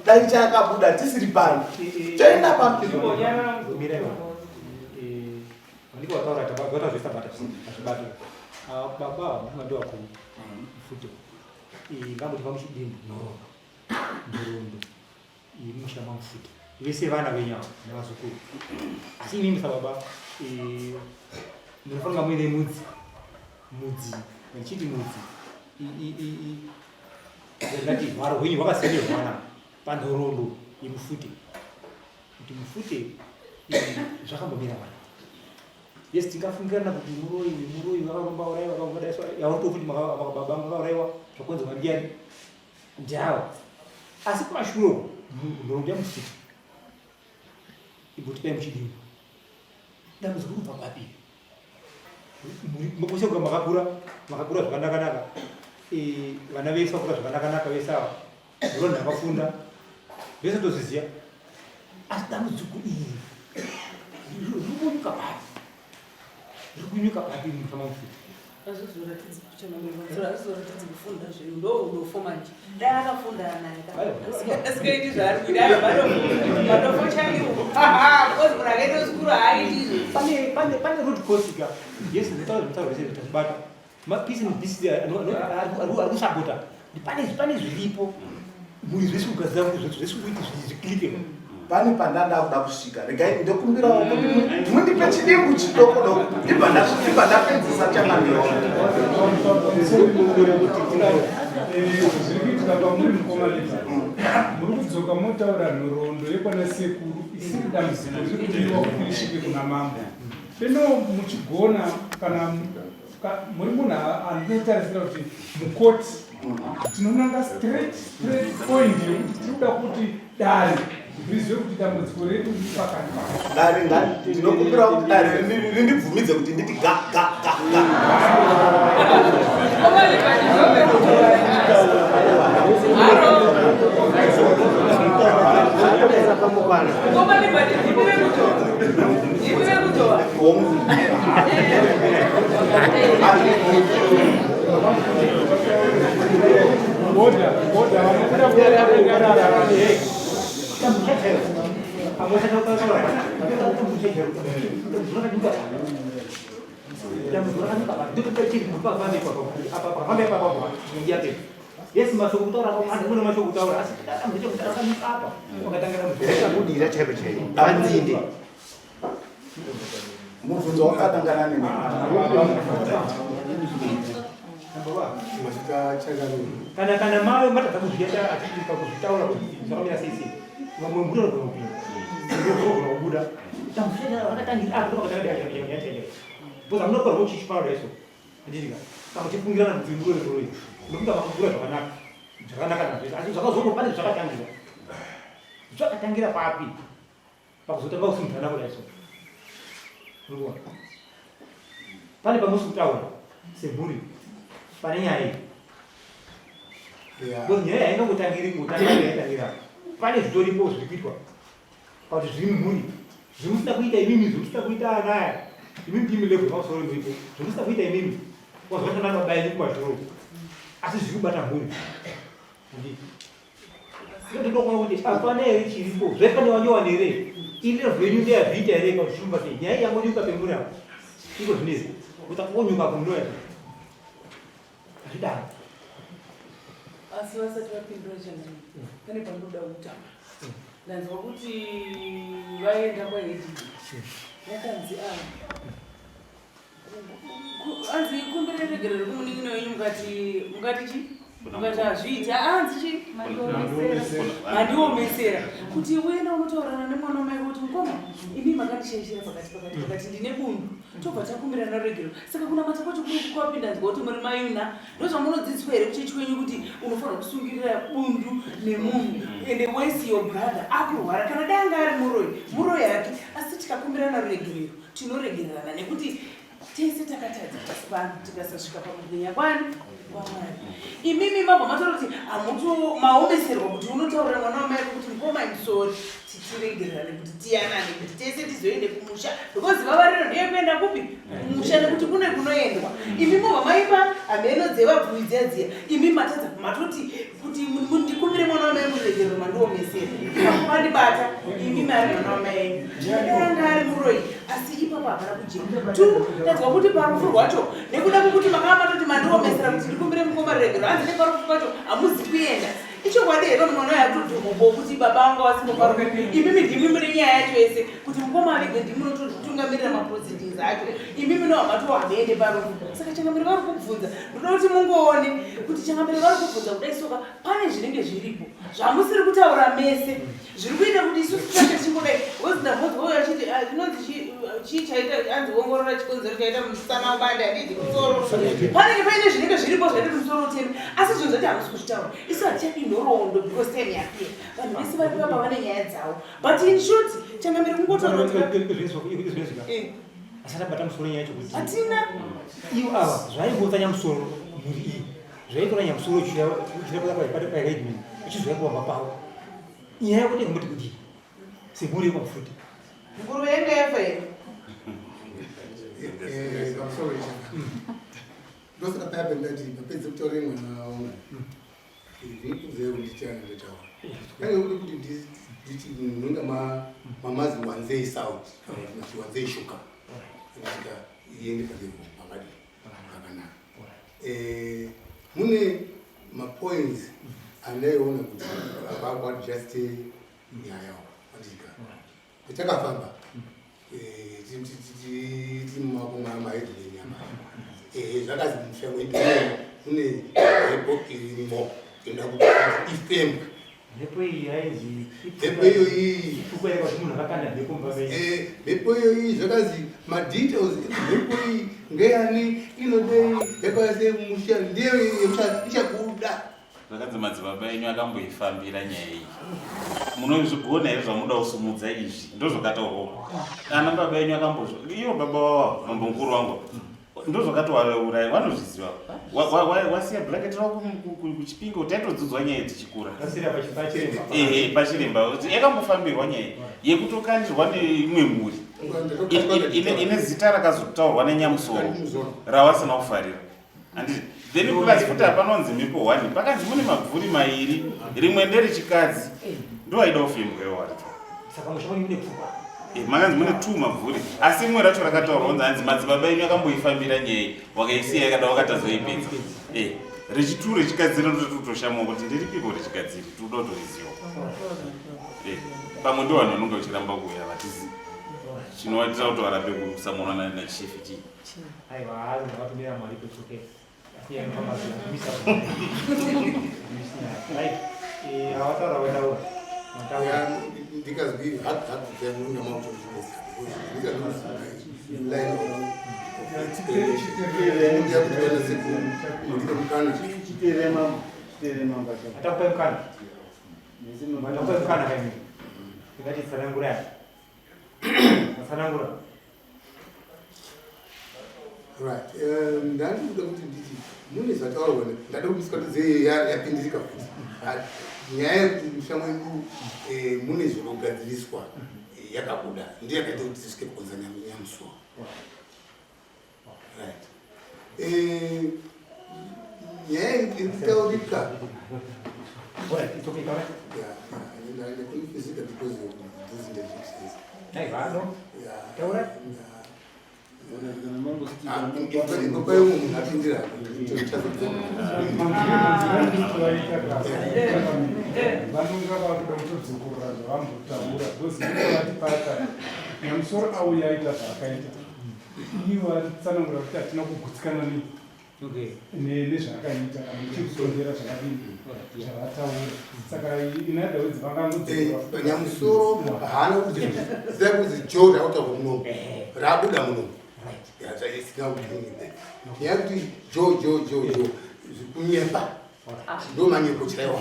dai chakabuda tisiri pano, toenda pa Baba ndiwakuru futi ngamboti vamuchidini nhoroondo nhoroondo yemusha mamufuta vese vana venyu ava nevazukuru, asi imimi sababa munofanira muine mudzi mudzi ndichiti mudzi ndati hwaro hwenyu hwakasiyana nehwana panhoroondo yemufute kuti mufute zvakambomira vana. Yes, tingafungirana kuti muroyi muroyi vakaromba uraiwa vakadaiswa yauri kuti baba vakauraiwa zvakonzerwa ndiani ndiavo, asi kumashure uko nhoroondo yaMufute igotipai muchidini dambudziko kubva papi? Makusekuka makakura makakura zvakanakanaka, vana vese vakura zvakanakanaka, vese ava nhoroondo yakafunda vese tozviziva, asi dambudziko iri riri kunyuka papi? Riri kunyuka papi mufamba mufute? Hazvizoratidzi hazvizoratidzi kufunda zvenyu, ndo udofo manje. Dai akafunda naye asikaiti zvaari kuita, madofo chaiwo, because munhu akaita chikuru haaiti izvo. Pane root cause ka. Yes, ndinotaura zvinotaura zvese tazvibata, mapisi mabisi ari kusapota, pane zviripo mhuri zvese kugadzira zvese kuiti zviklike. Pane pandanda kuda kusvika, regai ndokumbirawo kuti mundipe chidimbu chidoko doko ndibva ndapedzisa changamiro. Zviri kuitika pamuri mukoma Liva, muri kudzoka motaura nhoroondo yekwana sekuru isiri dambudziko riri kudiwa kuti risvike kuna mambo. Peno muchigona kana muri munhu andinotarisira kuti mukoti tinonanga straight straight point yekuti tiri kuda kuti dare rizive kuti dambudziko redu riri pakati pakati. Dare ndinokumbira kuti dare rindibvumidze kuti nditi ga ga ga ga. Order, order, vanobuda kunyarara. Yes, mashoko kutaura kwakawanda, mune mashoko kutaura, asi dambudziko rekuti rakanyuka apa, wakatangira Rakabudira chaipo chaipo panzinde. Mubvunzo wakatangana nene. Kana kana mawe matadza kuzviita achiita kuzvitaura kuti zvakamira sei sei, vamwe mhuri vanogona kupinda, vanogona kubuda. Dambudziko rakatangira apa, ndopakatanga nyaya nyaya chaiyo. Because hamunoparwa uchishipara kudai so. Handitika. Kana uchifungirana kuti nduro nduro iyi. Ndokuti makakura zvakanaka. Zvakanaka nazvo. Asi zvakazongo pane zvakatangira. Zvakatangira papi? Pakuzotanga kusimudzana kudai so. Urikuona? Pane pamusi kutaura semhuri. Pane nyaya iyi. Because nyaya haingangotangiri kungotangira yaitangira. Pane zvitoripo zviri kuitwa. Pakuti zviri mumhuri zvemusina kuita imimi zvemusina kuita anaya imimi ndimi level pamusoro muripo zvemusina kuita imimi wazvatana baba enyu kumashure asi zviri kubata mhuri ndotoda kuona kuti hapana here chiripo zvaifane wanyowana here ilevel yenyu ndeyazviita here pakuti zviri kubata nyaya yangonyuka pemhuri apo iko zvinezvi kuti akongonyuka kundoya hazvidaro asi vasati vapindura changamire pane pandoda kutaura ndanzwa kuti vaenda kwahedhi vakanzi a anzi kumbira regerero kumunin'ina wenyu mukati mukati chi mukati hazviiti anzi chi mandiomesera kuti uenda unotaurana nemwana wamai kuti mukoma imi makandishaishira pakati pakati pakati ndine bundu tobva takumbirana ruregerero saka kunamata kwacho kuri kwapinda nzwa kuti muri mayuna ndozvamunodzidziswa here kuchechi kwenyu kuti unofanira kusungirira bundu nemunhu ende wesi your brother akurwara kana dai anga ari muroyi muroyi hake asi tikakumbirana ruregerero tinoregererana nekuti tese takatadza pasi pano tikasasvika pakubwinya kwani kwamwari imimi mabva matora kuti hamuto maomeserwa kuti unotaurira mwana wamai kuti mukoma im sorry tichiregererane kuti tiyanane kuti tese tizoende kumusha because vavariro ndeyekuenda kupi kumusha nekuti kune kunoendwa imi mobva maipa hameno dzevabvui dziya dziya imi matadza matoti kuti ndikumbire mwana wamai muregerero mandiomesera pandibata imi mari mwana wamai enyu anga ari muroyi asi ipapo hapana kujeka tu tadzwa kuti parufu rwacho nekuda kwekuti makava matoti mandiomesera kuti ndikumbire mukoma ruregero hanzi neparufu pacho hamuzi kuenda Ichokwadi here kuti mwana uyu atodhomoko kuti baba vanga vasingoparuka imimi ndimi mune nyaya yacho yese kuti mukoma avigwe ndimi munototungamirira maproceedings acho imi mino hamatohamende parufu saka changamire vari kubvunza ndoda kuti mungoone kuti changamire vari kubvunza kudai soka pane zvinenge zviripo zvamusiri kutaura mese zviri kuita kuti isusu titange tichingodai because ndambonzwa uyo achiti ah, zvinonzi chii chaita anzi ongorora chikonzero chaita musana ubande handiti musoro panenge paine zvinenge zviripo zvaita kuti musoro uteme asi zvinhu zvacho hamusi kuzvitaura isu hatichadi nhoroondo because time yapera vanhu vese vari papa vane nyaya dzavo but in short changamire kungotaura eh. asati abata musoro nyaya yacho kuti hatina ivo ava zvaingotsa nyamusoro mhuri iyi zvaitora nyamusoro uchida paredman uchizouya kuvamba pavo Nyaya yekuti kumuti kudii? Semhuri yekwaMufute. Nguruve yanga yafa here? Eh, pamusoro ichi. Ndosaka paya pandati papedze kutaura mwana wangu. Ndinokuziva kuti ndichana ndataura. Pane kuti kuti nditi munonga ma mamazi wanzei south kana kuti mati wanzei shuka. Ndika iende palevel pakadii pakanaka. Eh, mune mapoints andaiona kuti abakuadjuste nyaya andika patakafamba eh, tiri mumaoko maheadman apa eh, zvakazi musha mwedu mune mhepo irimo inoda kuti ifembwe mhepo iyi yainzi mhepo iyoyi eh, mhepo iyoyi zvakazi madetails mhepo iyi ngeyani inodei yakauya musha ndiyo ichabuda zvakanzi madzibaba enyu akamboifambira nyaya iyi munozvigona here zvamunoda kusumudza izvi ndozvakataurwa ana baba enyu akambozvo iyo baba wawa mambo mukuru wangu ndozvakatovauraya vanozviziva wasiya blanket rako kuchipinge taitodzidzwa nyaya tichikura ehe pachiremba yakambofambirwa nyaya yekutokandirwa neimwe mhuri ine zita rakazotaurwa nenyamusoro ravasina kufarira handiti then plus futi hapanonzi mhepo one pakanzi mune mabvuri mairi rimwe nderechikadzi Ndoaida kufembwa iwo aripo. Saka musha mwenyu mune pfungwa. Eh, makanzi mune two mabvuri asi rimwe racho rakataurwa kunzi hanzi madzibaba enyu akamboifambira nyaya iyi wakaisiya yakada wakatazoipedza eh, rechitu rechikadziri ndototoshamawo kuti ndiripiko rechikadziri tikuda kutoriziwa eh, pamwe ndo vanhu vanonge vachiramba kuuya vatizi chinovaitira kuti varambe kusamonana nachifi chii Aiwa, ndakatumira mari kutoke. Ndikazwi Tsanangura. Right. Ndandikuda kuti nditi mune zvataurwa ndada kuti sikatidze yapindirika futi. Nyaya yekuti musha mwedu eh, mune zvinogadziriswa eh, yakabuda ndiyo yakaita kuti tisvike kukonza nyamusuwa. Right. Eh, nyaya iri kutaurika. Alright, it's okay, correct? Yeah, yeah, and I couldn't physical because of those interjections. Aiwa, no. Yeah. Taura. Yeah. Imba yomwe munhu apindira. Vanonga vakuda kutodzokorora zvavambotaura because vati pata nyamusoro auya aita zvaakaita ini vatsanangura kuti hatina kugutsikana nezvaakaita kana chekutongera zvakadini zvavataura saka in other words vangangodzokora Nyamusoro haana kuti zita kuti jo rakutaurwa munomu rabuda munomu nyaya kuti jo jo jo jo kunyepa ndo manyepo chaiwa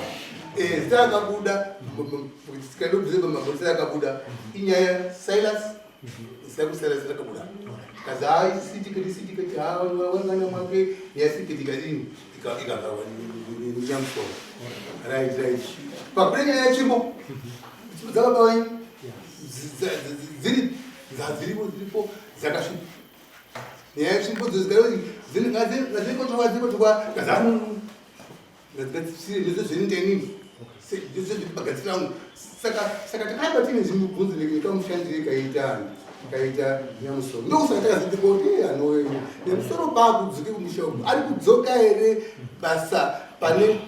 zita rakabuda sikadobvise rakabuda inyaya Silas zita kuti Silas rakabuda kazi haisitiketi sitiketi wangana mwake yasiketi ikadini ikavharwa nenyamusoro right right pakuda nyaya yachimo dzababa venyu dziri dzadziripo dziripo dzakasvipa nyaya yetsvimbo dzozikaikotorwa dzikotorwa ngazvinotenini ndezvezvipagadzira saka saka takaramba tiine zvimubvunzo nekamushandire kaita kaita nyamusoro ndokusaka takaziti kuti anowe nemusoro paakudzoke kumusha uku ari kudzoka here basa pane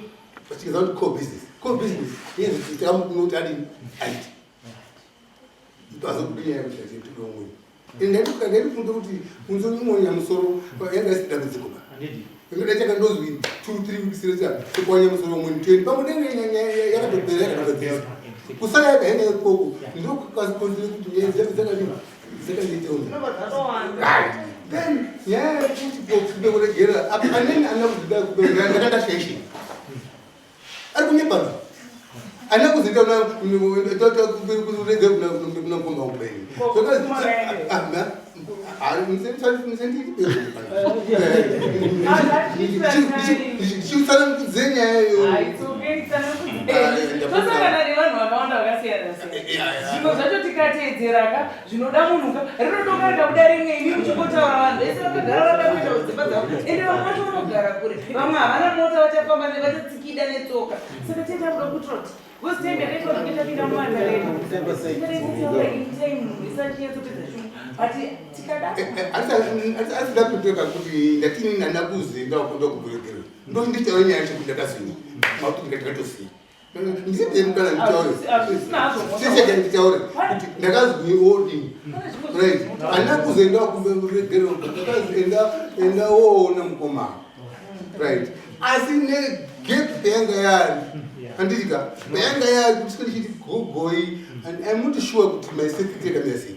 pachikeza kuti core business core business yezvitikamukunoti adini aiti azokudinyaya kuti achiitidongweni ndaifunga kuti kunze umwe nyamusoro yanga isi dambudziko ba ingoda chakandozwi 2 3 weeks later sekuwa nyamusoro umwe 10 pamwe denge yakatopera yakatogadzirisa kusara yakaenda ikoko ndokukazikonzere kuti nyaya dzake dzakadini dzakadiita right then nyaya yekuti kumbe kuregera apa aneni ana kuzida kuregera ndakandashaishe ari kunyepana ana kuzoita kuregera kuna mukoma upenyu ndichiutsanangudze nyaya iyoyo tosangana nevanhu vakawanda vakasiyana siyana zvimwe zvacho tikateedzeraka zvinoda munhu ka rinotonga rikabuda rimwe imi muchingotaura vanhu vese vakagara vakakuita kudzimba dzavo ende vamwe vacho vanogara kure vamwe havana mota vachafamba vachatsikida netsoka saka tete akuda kutrot because time yakaitwa zvoke tapinda mumatare taura in time munhu wese achinyatsopedza shungu but tikada asida kutoka kuti ndatini nana kuzinda kuda kuburekera ndonditaura nyaya yacho kuti ndakazini makuti ndikatosiya ndisipei mukana nditaure siseke nditaure kuti ndakazwi odini right handina kuzoenda kuregero ndakazi enda enda woona mukomana right asi negap payanga yari handitika payanga yari kuti sike ndichiti gogoi and I'm not sure kuti my safety yakamira sei.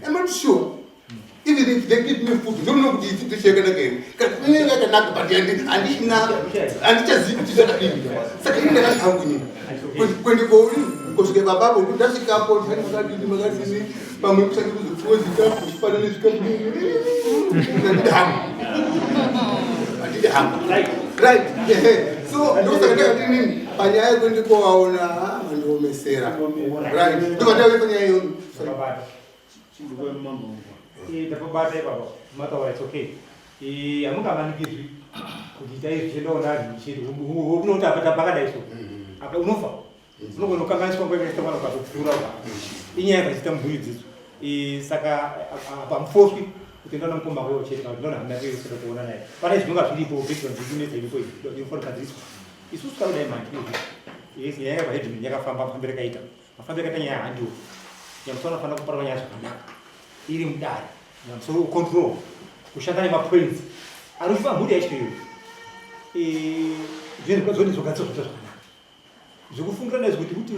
I'm not sure even if they give me food don't know kuti ifood yakanaka here kana inenge yakanaka but handichina handichazivi kuti zvakadini saka ini ndakati hangu inini kuende kouri kusvike babapo kuti ndasvikapo ndani makadini makadini pamwe kusati kuzopiwa zvikafu zvifanane zvikafu handidi hangu handidi hangu right ehe so ndosaka ndakati nini panyaya yekuende kovaona mandiomesera right ndovataure panyaya iyoyo. Tapabata. Tapabata ipapo. Mataura it's okay. Hamungamanikidzwi kuti itai zvichiendawo navanhu chete. Unoti apa tapakadai so. Apa unofa. Unogona kukanganiswa nguva yakaita mwana ukatopfuura uka. Inyaya yakaita mhuri dzidzo. Saka hapamufoswi kuti ndaona mukoma wako chete kana kuti ndaona hama yako yese kuona naye. Pane zvinonga zviripo background zvikunetsa iripo iyi inofanira kugadziriswa. Isusu takudai manje izvi. Yes, nyaya yakaheadman yakafamba mafambiro akaita. Mafambiro akaita nyaya handiwo. Nyamusoro anofanira kuparwa nyaya zvakanaka. Iri mudare. Nyamusoro control. Kushanda nemapoints. Ari kufa mhuri yacho iyoyo. Zvinhu zvoni zvogadzirwa zvakanaka. Zvekufungira nezvo kuti kuti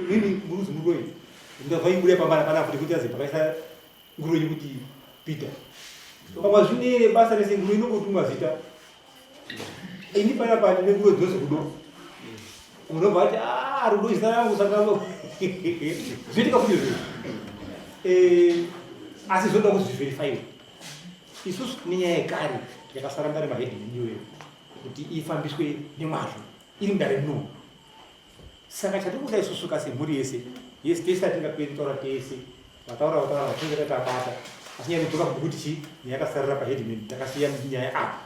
nini muruzi muroyi ndavaibuda pambana pana kuti kuti azi pakaisa nguruve kuti Peter. Pamwe zvine basa rese nguruve inongotumwa zita. Ini pana pani nenguruve dzinonzi rudo. Unobva ati ah rudo zita rangu saka zvinoitika futi izvozvo. Eh asi zvinoda kuzviverify. Isusu tine nyaya yekare yakasara mudare maheadman iyoyo kuti ifambiswe nemwazvo. iri mudare muno saka chatiri kuda isusu ka semhuri yese yes tese atingaperi kutaura tese vataura vataura vatinge tatabata asi nyaya inodzoka kuti chi nyaya yakasarira paheadman takasiya nyaya apa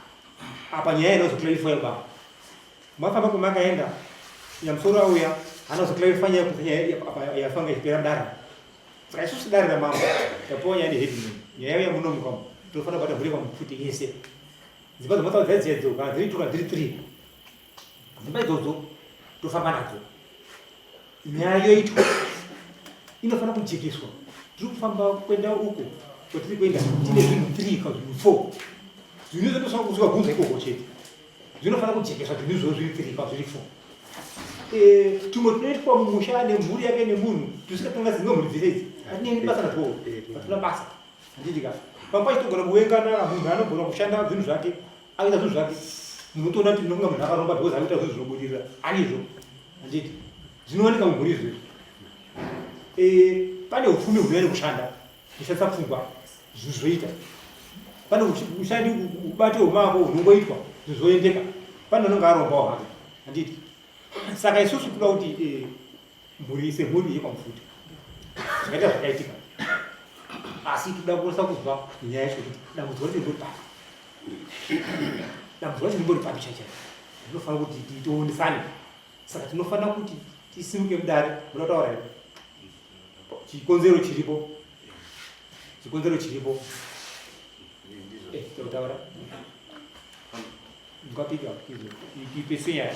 apa nyaya inozoclarify ba mafamba kwamakaenda nyamusoro auya anozoclarify nyaya kuti nyaya apa yafanga ichipera mudare saka isusu dare ramambo tapiwa nyaya neheadman nyaya yauya munomuka tofanira kubata mhuri pamupfuti yese dzimba dzamataura dzaidziyadzo kana dziri two kana dziri three dzimba idzodzo tofamba nadzo nyaya yoitwa inofanira kujekeswa tiri kufamba kuenda uko kwatiri kuenda tine zvinhu three kana zvinhu four zvinhu izvo tofanira kusvika gunza ikoko chete zvinofanira kujekeswa zvinhu izvozvo zviri three kana zviri four eh, tumwe tunoitwa mumusha nemhuri yake nemunhu tusikatonga dzimwe mhuri dzese idzi hatinei basa natwo hatina basa handiti ka pamwe pacho togona kuvengana munhu anogona kushanda zvinhu zvake akuita zvinhu zvake munhu otoona kuti ndinokunga munhu akaromba because akuita zvinhu zvinobudirira anizvo handiti zvinowanika mumhuri izvozvo eh, pane upfumi hunouya nekushanda kushandisa pfungwa zvinhu zvoita pane ushandi ubate hwemako hunongoitwa zvinhu zvoendeka pane anonge arombawo hake handiti saka isusu toda kuti eh, mhuri semhuri yekwamufuta zvakaita zvakaitika asi toda kurasa kuzwa nyaya yacho kuti dambudziko racho rimbori papi dambudziko racho rimbori papi chaichai rinofanira kuti tionesane saka tinofanira kuti tisimuke mudare muda kutaura here chikonzero chiripo chikonzero chiripo eh, taura Ndikapika ipese nyaya.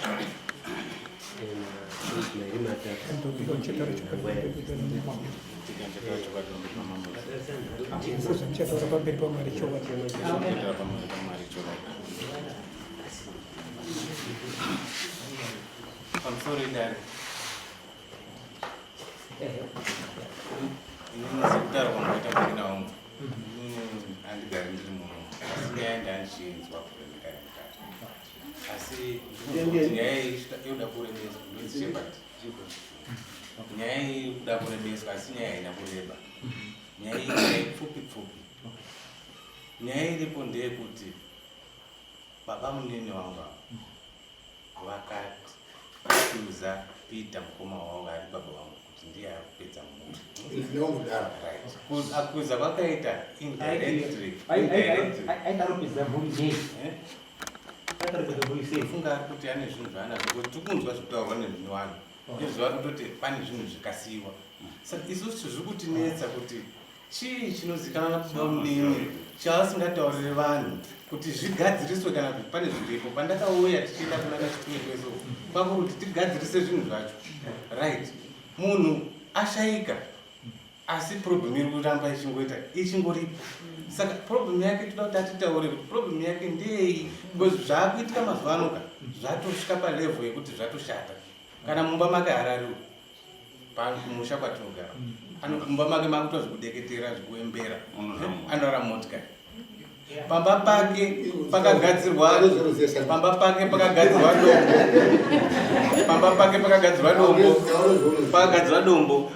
Ndichataura pamberi paMwari chokwadi. Pamusoro idare. Inini sekutaura kwamaita munin'ina wangu, inini handigari ndiri muno, asi nyaya ndandichiinzwa kure ndikare mukati. Asi ndinonzwa kuti nyaya iyi yoda kurebeswa, ndonzi Shepherd. Nyaya iyi iri kuda kurebeswa, asi nyaya haina kureba. Nyaya iyi nyaya pfupi pfupi. Nyaya iripo ndeyekuti baba munini wangu ava Vakati vachiudza Peter mukoma wavo ari baba vangu kuti ndiye ari kupedza mhuri. Right. Akuza kwakaita indirectly. Aitarupedza mhuri nei? Eh? Aitarupedza mhuri sei? Funga ari kuti ane zvinhu zvaanazvo kuti tiri kunzwa zvekutaurwa nezvinhu vanhu. Izvo vari kutoti pane zvinhu zvikasiyiwa. Saka isusu zviri kutinetsa kuti Chii chinozikanwa nabamunini chavasingataurire vanhu kuti zvigadziriswe kana kuti pane zviripo? Pandakauya tichienda kunana Chipinge so kwakuri kuti tigadzirise zvinhu zvacho. Right. Munhu ashaika asi problem iri kuramba ichingoita ichingoripo. Saka problem yake toda kuti atitaure kuti problem yake ndeyei because zvaakuitika mazuva ano ka zvatosvika palevel yekuti zvatoshata. Kana mumba make harariwo. Pamusha kwatinogara mumba make makuitwa zvekudeketera zvekuembera anorara motikari pamba pake pakagadzirwa pamba pake pakagadzirwa dombo pamba pake pakagadzirwa dombo pakagadzirwa dombo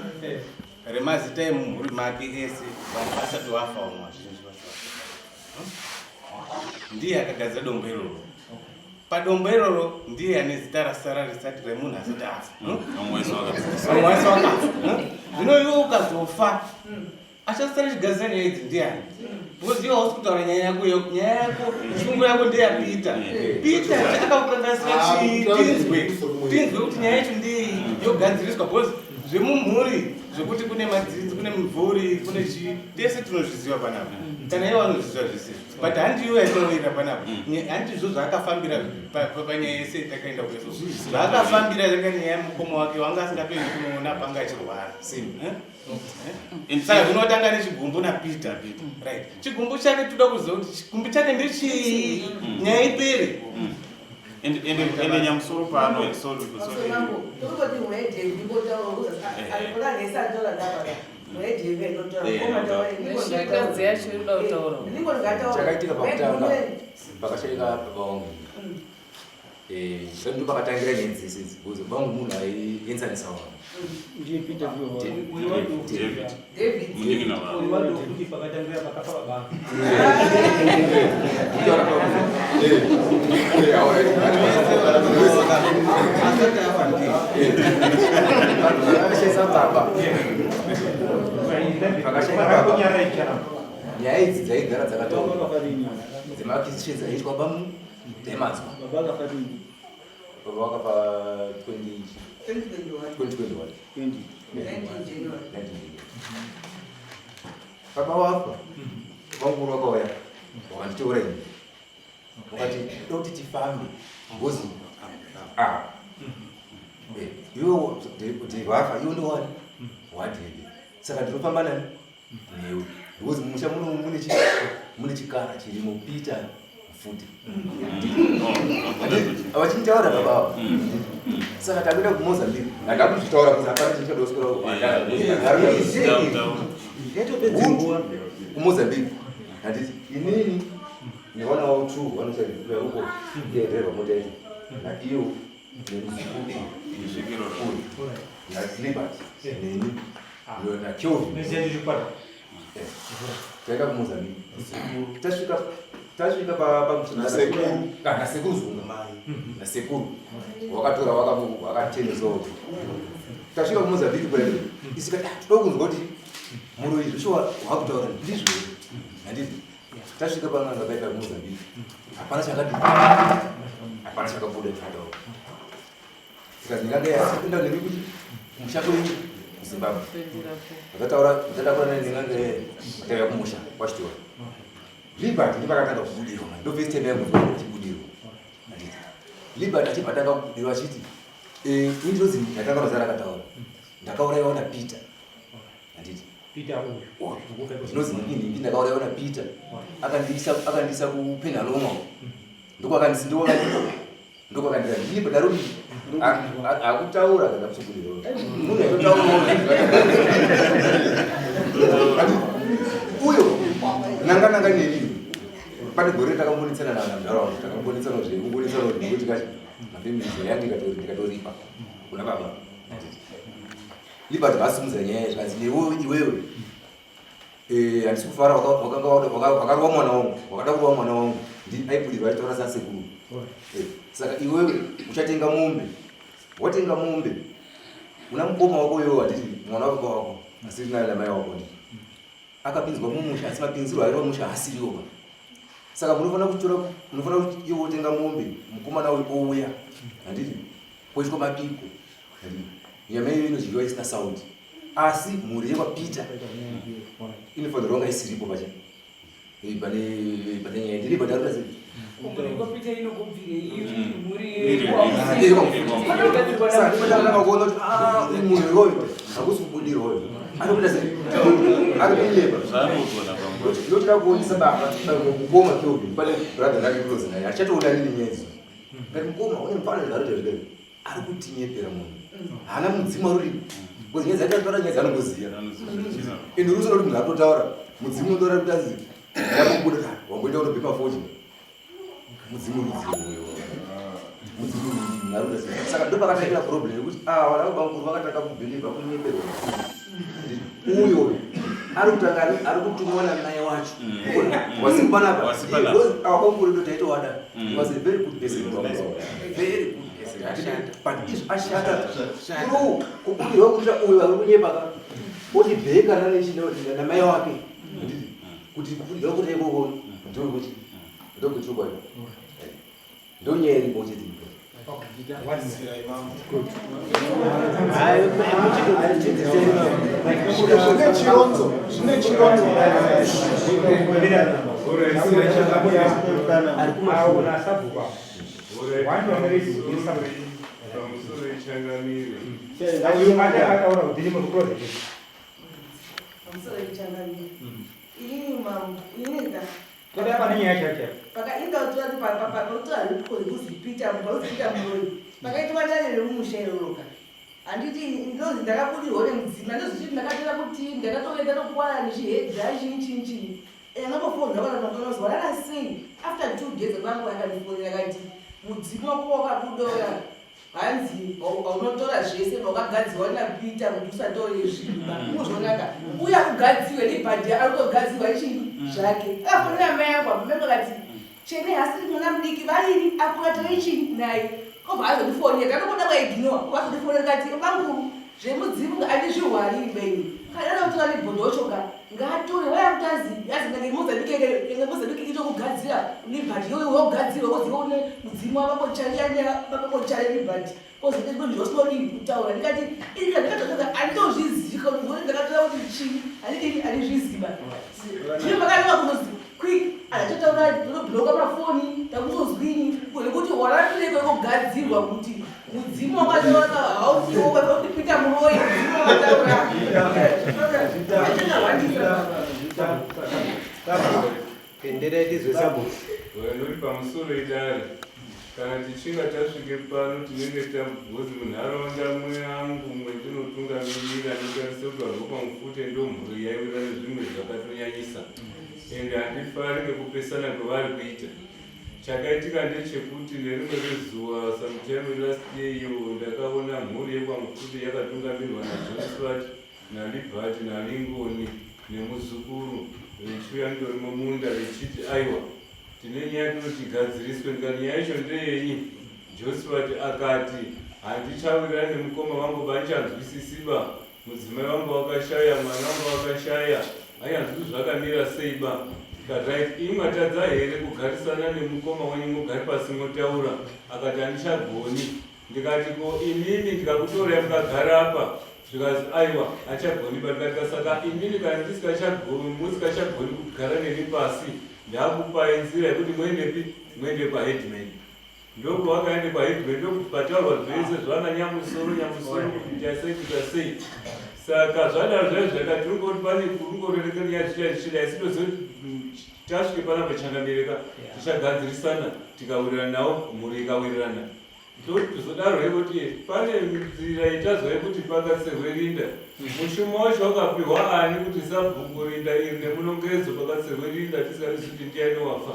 remazita emumhuri make ese vanhu vasati vafa vamwe vazhinji vacho ndiye akagadzira dombo iroro padombo iroro ndiye ane zita rasara risati remunhu asati afa vamwe wese wakafa zvino iwe ukazofa achasara chigadzira nyaya idzi ndiani because iwe hausi kutaura nyaya yako nyaya yako shungu yako ndeyapeter peter chakakukanganisira chii tinzwe tinzwe kuti nyaya yacho ndei. Yogadziriswa because zvemumhuri zvekuti kune madzinzi, kune mumvuri, kune chii, tese tinozviziva panapa. Kana ivo vanozviziva zvese izvi. But handiyo yatinoira panapa. Handizvo zvaakafambira panyaya yese takaenda kueso. Zvaakafambira yanga nyaya yemukoma wake wanga asingatoendi kunoona panga achirwara. Eh? Eh? Saka zvinotanga nechigumbu naPeter. Right. Chigumbu chake toda kuziva kuti chigumbu chake ndechii? Nyaya ipere. Ende nyamusoro pano, sorry, sorry. Chakaitika pakutanga pakashaika baba vangu ndo pakatangira nyaya dzese idzi because baba vangu munhu aienzanisa vanhu. Ndiye Peter David. Pakatangira pakafa baba. Nyaya idzi dzaigara dzakataurwa dzemaacquisitions aiitwa bamu daimanzwa Baba akafa rini? Baba wakafa 2021. 20. Baba wafa, vamukuru vakauya vakanditora ini, vakati toda kuti tifambe ngozi. Ah, iwe vafa, iwe ndowani wadhede, saka ndinofamba nani newe because mumusha muno mune chikara chirimo, Peter Mfuti vachinitaura baba ava. Saka takuenda kuMozambique, handakuzvitaura kuti hapana chinhu chadoswera kuMozambique. Handiti inini nevana two vanochaia uko ndererwa mota yacho naiyo nemuzukuru naLibert neni naKelvin, taenda kuMozambique. Tasvika Nasekuru. Nasekuru Zunga, nasekuru wakatora wakatenesawo. Tasvika kuMozambique kudai, isika toda kunzwa kuti muroyi zveshuwa wakutaura ndizvo here? Handiti tasvika pan'anga paipa kuMozambique, hapana chakadi, hapana chakabuda chakataura. Tikati n'anga yasipinda nemi kuti kumusha kwenyu kuZimbabwe, vakataura vatatakura nen'anga vatauya kumusha kwaChitora. Libert ndipakatanga kubudirwa, ndo first time yangu kuchibudirwa. Handiti Libert achibva atanga kubudirwa achiti ini ndinonzi ndatanga mazara akataura ndakaurayiwa naPeter, handiti? Peter uyu. Ndinonzi ndingi ndakaurayiwa naPeter, akandiisa kuPenhalonga, ndokwakandira ndipo darudi akutaura kana kuchibudirwa munhu aitotaurawo uyo nanga nanga neni. Pane gore takambonetsana namudharaunda, takambonetsana zvekungonetsana nekuti kachi mafamilies yaya, ndikatoripa kuna baba. Libert vasimudza nyaya, zvikanzi newe iwewe handisi kufara, wakanga wakarova mwana wangu, wakada kurova mwana wangu, aibudirwa achitaura sasekuru. Saka iwewe uchatenga mombe, watenga mombe una mukoma wako iwewe, handiti mwana wababa wako asiri naye namai wako, handiti akapinzwa mumusha, asi mapinzirwo aitwa musha haasiriwo ba. Saka munofanira kutora, munofanira kuti iwe wotenga mombe, mukomana uyu ouya, handiti poitwa mabiko, handiti nyama iyoyo inodyiwa isina sauti, asi mhuri yekwaPeter inofanirwa kunga isiripo pacha pane nyaya ndiri bhadharura sei. Mhuri inogobvirei mhuri? Kuona kuti munhu iwoyo hakusi kubudirwa, uyo ari kuita sei, ari kunyepa. Ndotoda kuonesa baba mukoma Kelvin, pane brother rake close naye achatoona nini nyaya idzo. Ngati mukoma une mufana zvaarikuita zvidai, ari kutinyepera, munhu haana mudzimu aruri because nyaya dzake ataura nyaya dzaanongoziva. Ende unozoona kuti munhu atotaura mudzimu unotaura kuti azi yakubuda wamboita unobhepa fodya, mudzimu rudzivo uyo, mudzimu rudzivo. Saka ndo pakatangira problem yekuti ah, vana vabamukuru vakatanga kubhilivha kunyeperwa, uyo ari kutanga ari kutumwa namai wacho wasipanapa awabamukuru ndo taitowada. He was a very good person, very good person, but izvo ashata through kubudirwa kuita uyo ari kunyepa ka otibheka namai wake kuti kubudirwa kuti ikoko ndokuti ndokuchokwadi, ndonyaya iripo chete. Zvine chironzo, zvine chironzo. Pamusoro ichangamire. Inini mambo, inini nda Toda pane nyaya chaiyo chaiyo. Pakainda kutora kuti pakutora ripiko rekuzi Peter pakuzi Peter Muroyi. Pakaitwa dare remumusha iroro ka. Handiti ndinozi ndakabudirwa nemudzima ndozvichiti ndakatora kuti ndakatove ndatokwara ndichihedha chii chii chii. Ndakambofona kana mangwana warara sei after 2 days vangu vakandifonera kati mudzimu wako wakabuda uya hanzi unotora zvese wakagadzirwa naPeter kuti usatore zvinhu unozvionaka uya kugadziwe libhadhi ari kutogadzirwa chii zvake akafonera mai yangu apa mai vakati chene hasiri mwana mudiki vaini akukatore chii naye obva azondifonera ndatokuda kuignowa obva azondifonera kati bamukuru zvemudzimu andizvihwariri benyu kana ada kutora libhodhi wacho ka ngaatore waya kuti azi azi ngange mozambique ngange mozambique itokugadzira libhadhi yoyo wogadzirwa woziva une mudzimu wavakocharianya vakochari libhadhi kozondozvinodii kutaura ndikati ini ndakatotoka anditozvizivi kana kuti ndakatora kuti chii handidini andizviziva zvino pakanaka kunozi quick andatotaura ndinobloka mafoni takuzozwini nekuti warapireko ikogadzirwa kuti mudzimu wakataura hausiwo kuti kuita muroyi mudzimu wakataura Penderai tizwe sabhuku. Vanoti pamusoro idare. Kana tichinga tasvike pano tinenge tabhozi munharaunda mwangu mwendinotungamirira ndotarisa kuti vanhu vokwamufute ndomhuri yaiwirirana nezvimwe zvakatonyanyisa ende handifari ngekupesana kwevari kuita. Chakaitika ndechekuti nerimwe rezuva sometime last year iyo ndakaona mhuri yekwaMufute yakatungamirwa naJosphat naLibert naLingoni nemuzukuru vechiuya ndori mumunda vechiti aiwa tine nyaya tinoti igadziriswe ndikati nyaya yacho ndeyenyi Josphat akati handichawirirani nemukoma vangu banchanzwisisiba Mudzimai wangu wakashaya, mwana wangu wakashaya, hanyanzi kuti zvakamira sei ba. Ndikati right, imi matadza here kugarisana nemukoma wenyu mugare pasi motaura? Akati handichagoni. Ndikati ko imimi ndikakutorai mukagara apa? Zvikanzi aiwa hachagoni ba. Ndikati saka imimi kana ndisikachagoni musikachagoni kugara neni pasi ndakupai nzira yekuti muendepi muende kwaheadman. Ndokwavakaenda kwaHeadman ndokuti pataurwa zvese zvana nyamusoro nyamusoro kuti ita sei kuita sei. Saka zvadaro zvaive zvakati tiri kungoti pane kungorerekera nyaya zvichida zvichida asi tozoti tasvike panapa changamireka tichagadzirisana tikawirirana nawo mhuri ikawirirana. Toti tozodaro here kuti pane nzira yatazwa yekuti pakatserwe rinda. Mushumo wacho wakapihwa ani kuti sabhuku rinda iri nemunongedzo pakatserwe rinda tisingazivi kuti ndiani wafa.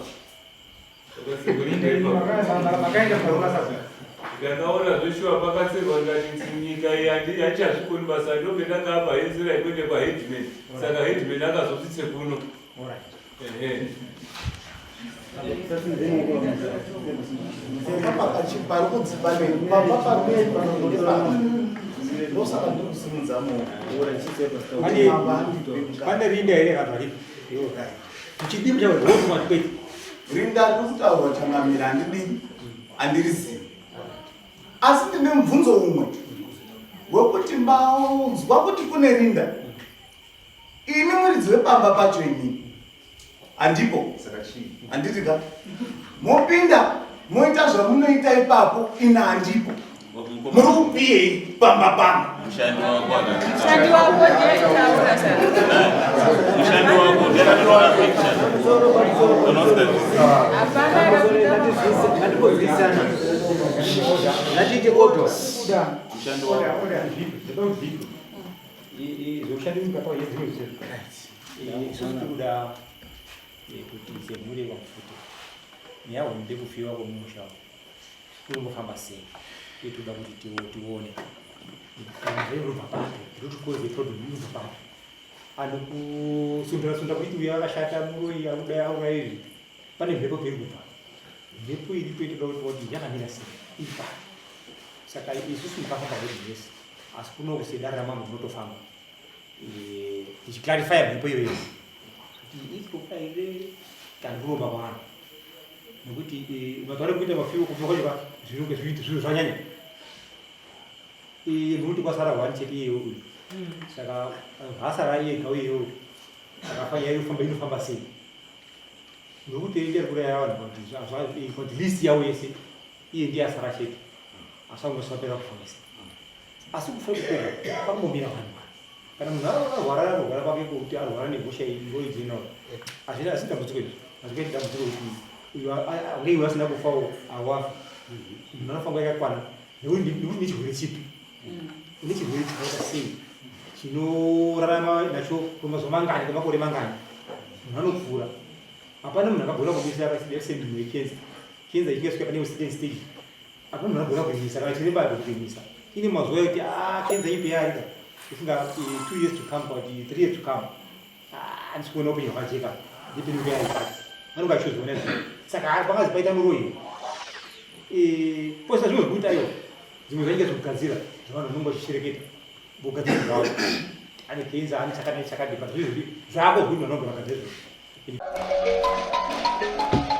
Ndakaona zveshuwa pakatserwa ndikati nyika iyi handichazvikoni basa ndope ndakapa henzira yekuende kwaheadman saka headman akazosvitse kuno ehe pari kudzipa pamba pamberi panondopa ndosaka ndikusimudza maoko pane rinda here kana ripi Muchidimu chavo hope matikwete. Rinda riri kutaurwa changamire handidii handirizivi asi ndine mubvunzo umwe wekuti maunzwa kuti kune rinda ini muridzi wepamba pacho inini handipo handiti ka mopinda moita zvamunoita ipapo ini handipo muri kupiyei pamba pamba mushandi wako mushandi wako ndiye taura mushandi wako ndiye akatora picture hapana ngatimbozwisana ngatiite order mushandi wako zvekushandi mukapa yedzimwe isusu tikuda kuti semhuri yekwaMufute nyaya hombe kufiwa kwemumusha Kunombofamba sei? Uye toda kuti tione inobva papi, root cause yeproblem inobva papi. And kusundira sunda kuti uyo akashata muroyi akudai auraya izvi, pane mhepo pairi kubva. Mhepo iripo itoda kuti kuti yakamira sei, iri papi. Saka isusu mukafamba hedu mese, asi kuno kusedare ramambo munotofamba tichiclarifya mhepo iyoyo kuti iri kufa here kana kuromba kwavanhu. Nekuti eh, mazuva ari kuita mafiwo kufa kwacho ka zviro zvinhu zvanyanya. Iye nekuti kwasara one chete iye uyu. Saka hasara iye gauye iyoyo. Akafa nyaya inofamba inofamba sei? Nekuti iri kuraya vanhu kuti kuti list yavo yese iye ndiye asara chete. Asi vamwe vese vapera kufa vese. Asi kufa ikoko kwangomira vanhu. Kana munhu arwara arwara kwake kuti arwara nehosha iyi general. Hazvina asi dambudziko izvi. Hazvikaiti dambudziko kuti uyu ange iwe asina kufawo awafa. Munhu anofanira yakakwana nekuti nechirwere chipi. Une chirwere chakaita sei chinorarama nacho kwemazuva mangani kwemakore mangani. Munhu anopfuura. Hapana munhu akagona kumisa semunhu wekenza. Kenza ichinge pane certain stage. Hapana munhu anogona kuimisa kana chiremba ari kuimisa. Ine mazuva ekuti ah kenza ipi yarika. Isinga 2 years to come kana kuti 3 years to come. Ah handisi kuona upenyu hwakajeka. Ndipe nguva yaipati. Vanonga vachizviona izvo. Saka pangazi paita muroyi. Eh posa zvimwe zvekuita iyo. Dzimwe zvainge zvekugadzira zvavanhu vanonga vachishereketa. Vogadzira zvavo. Ane kenza ane chakadai chakadai but zvizvi zvako zvekuti vanogona kugadzira izvozvo.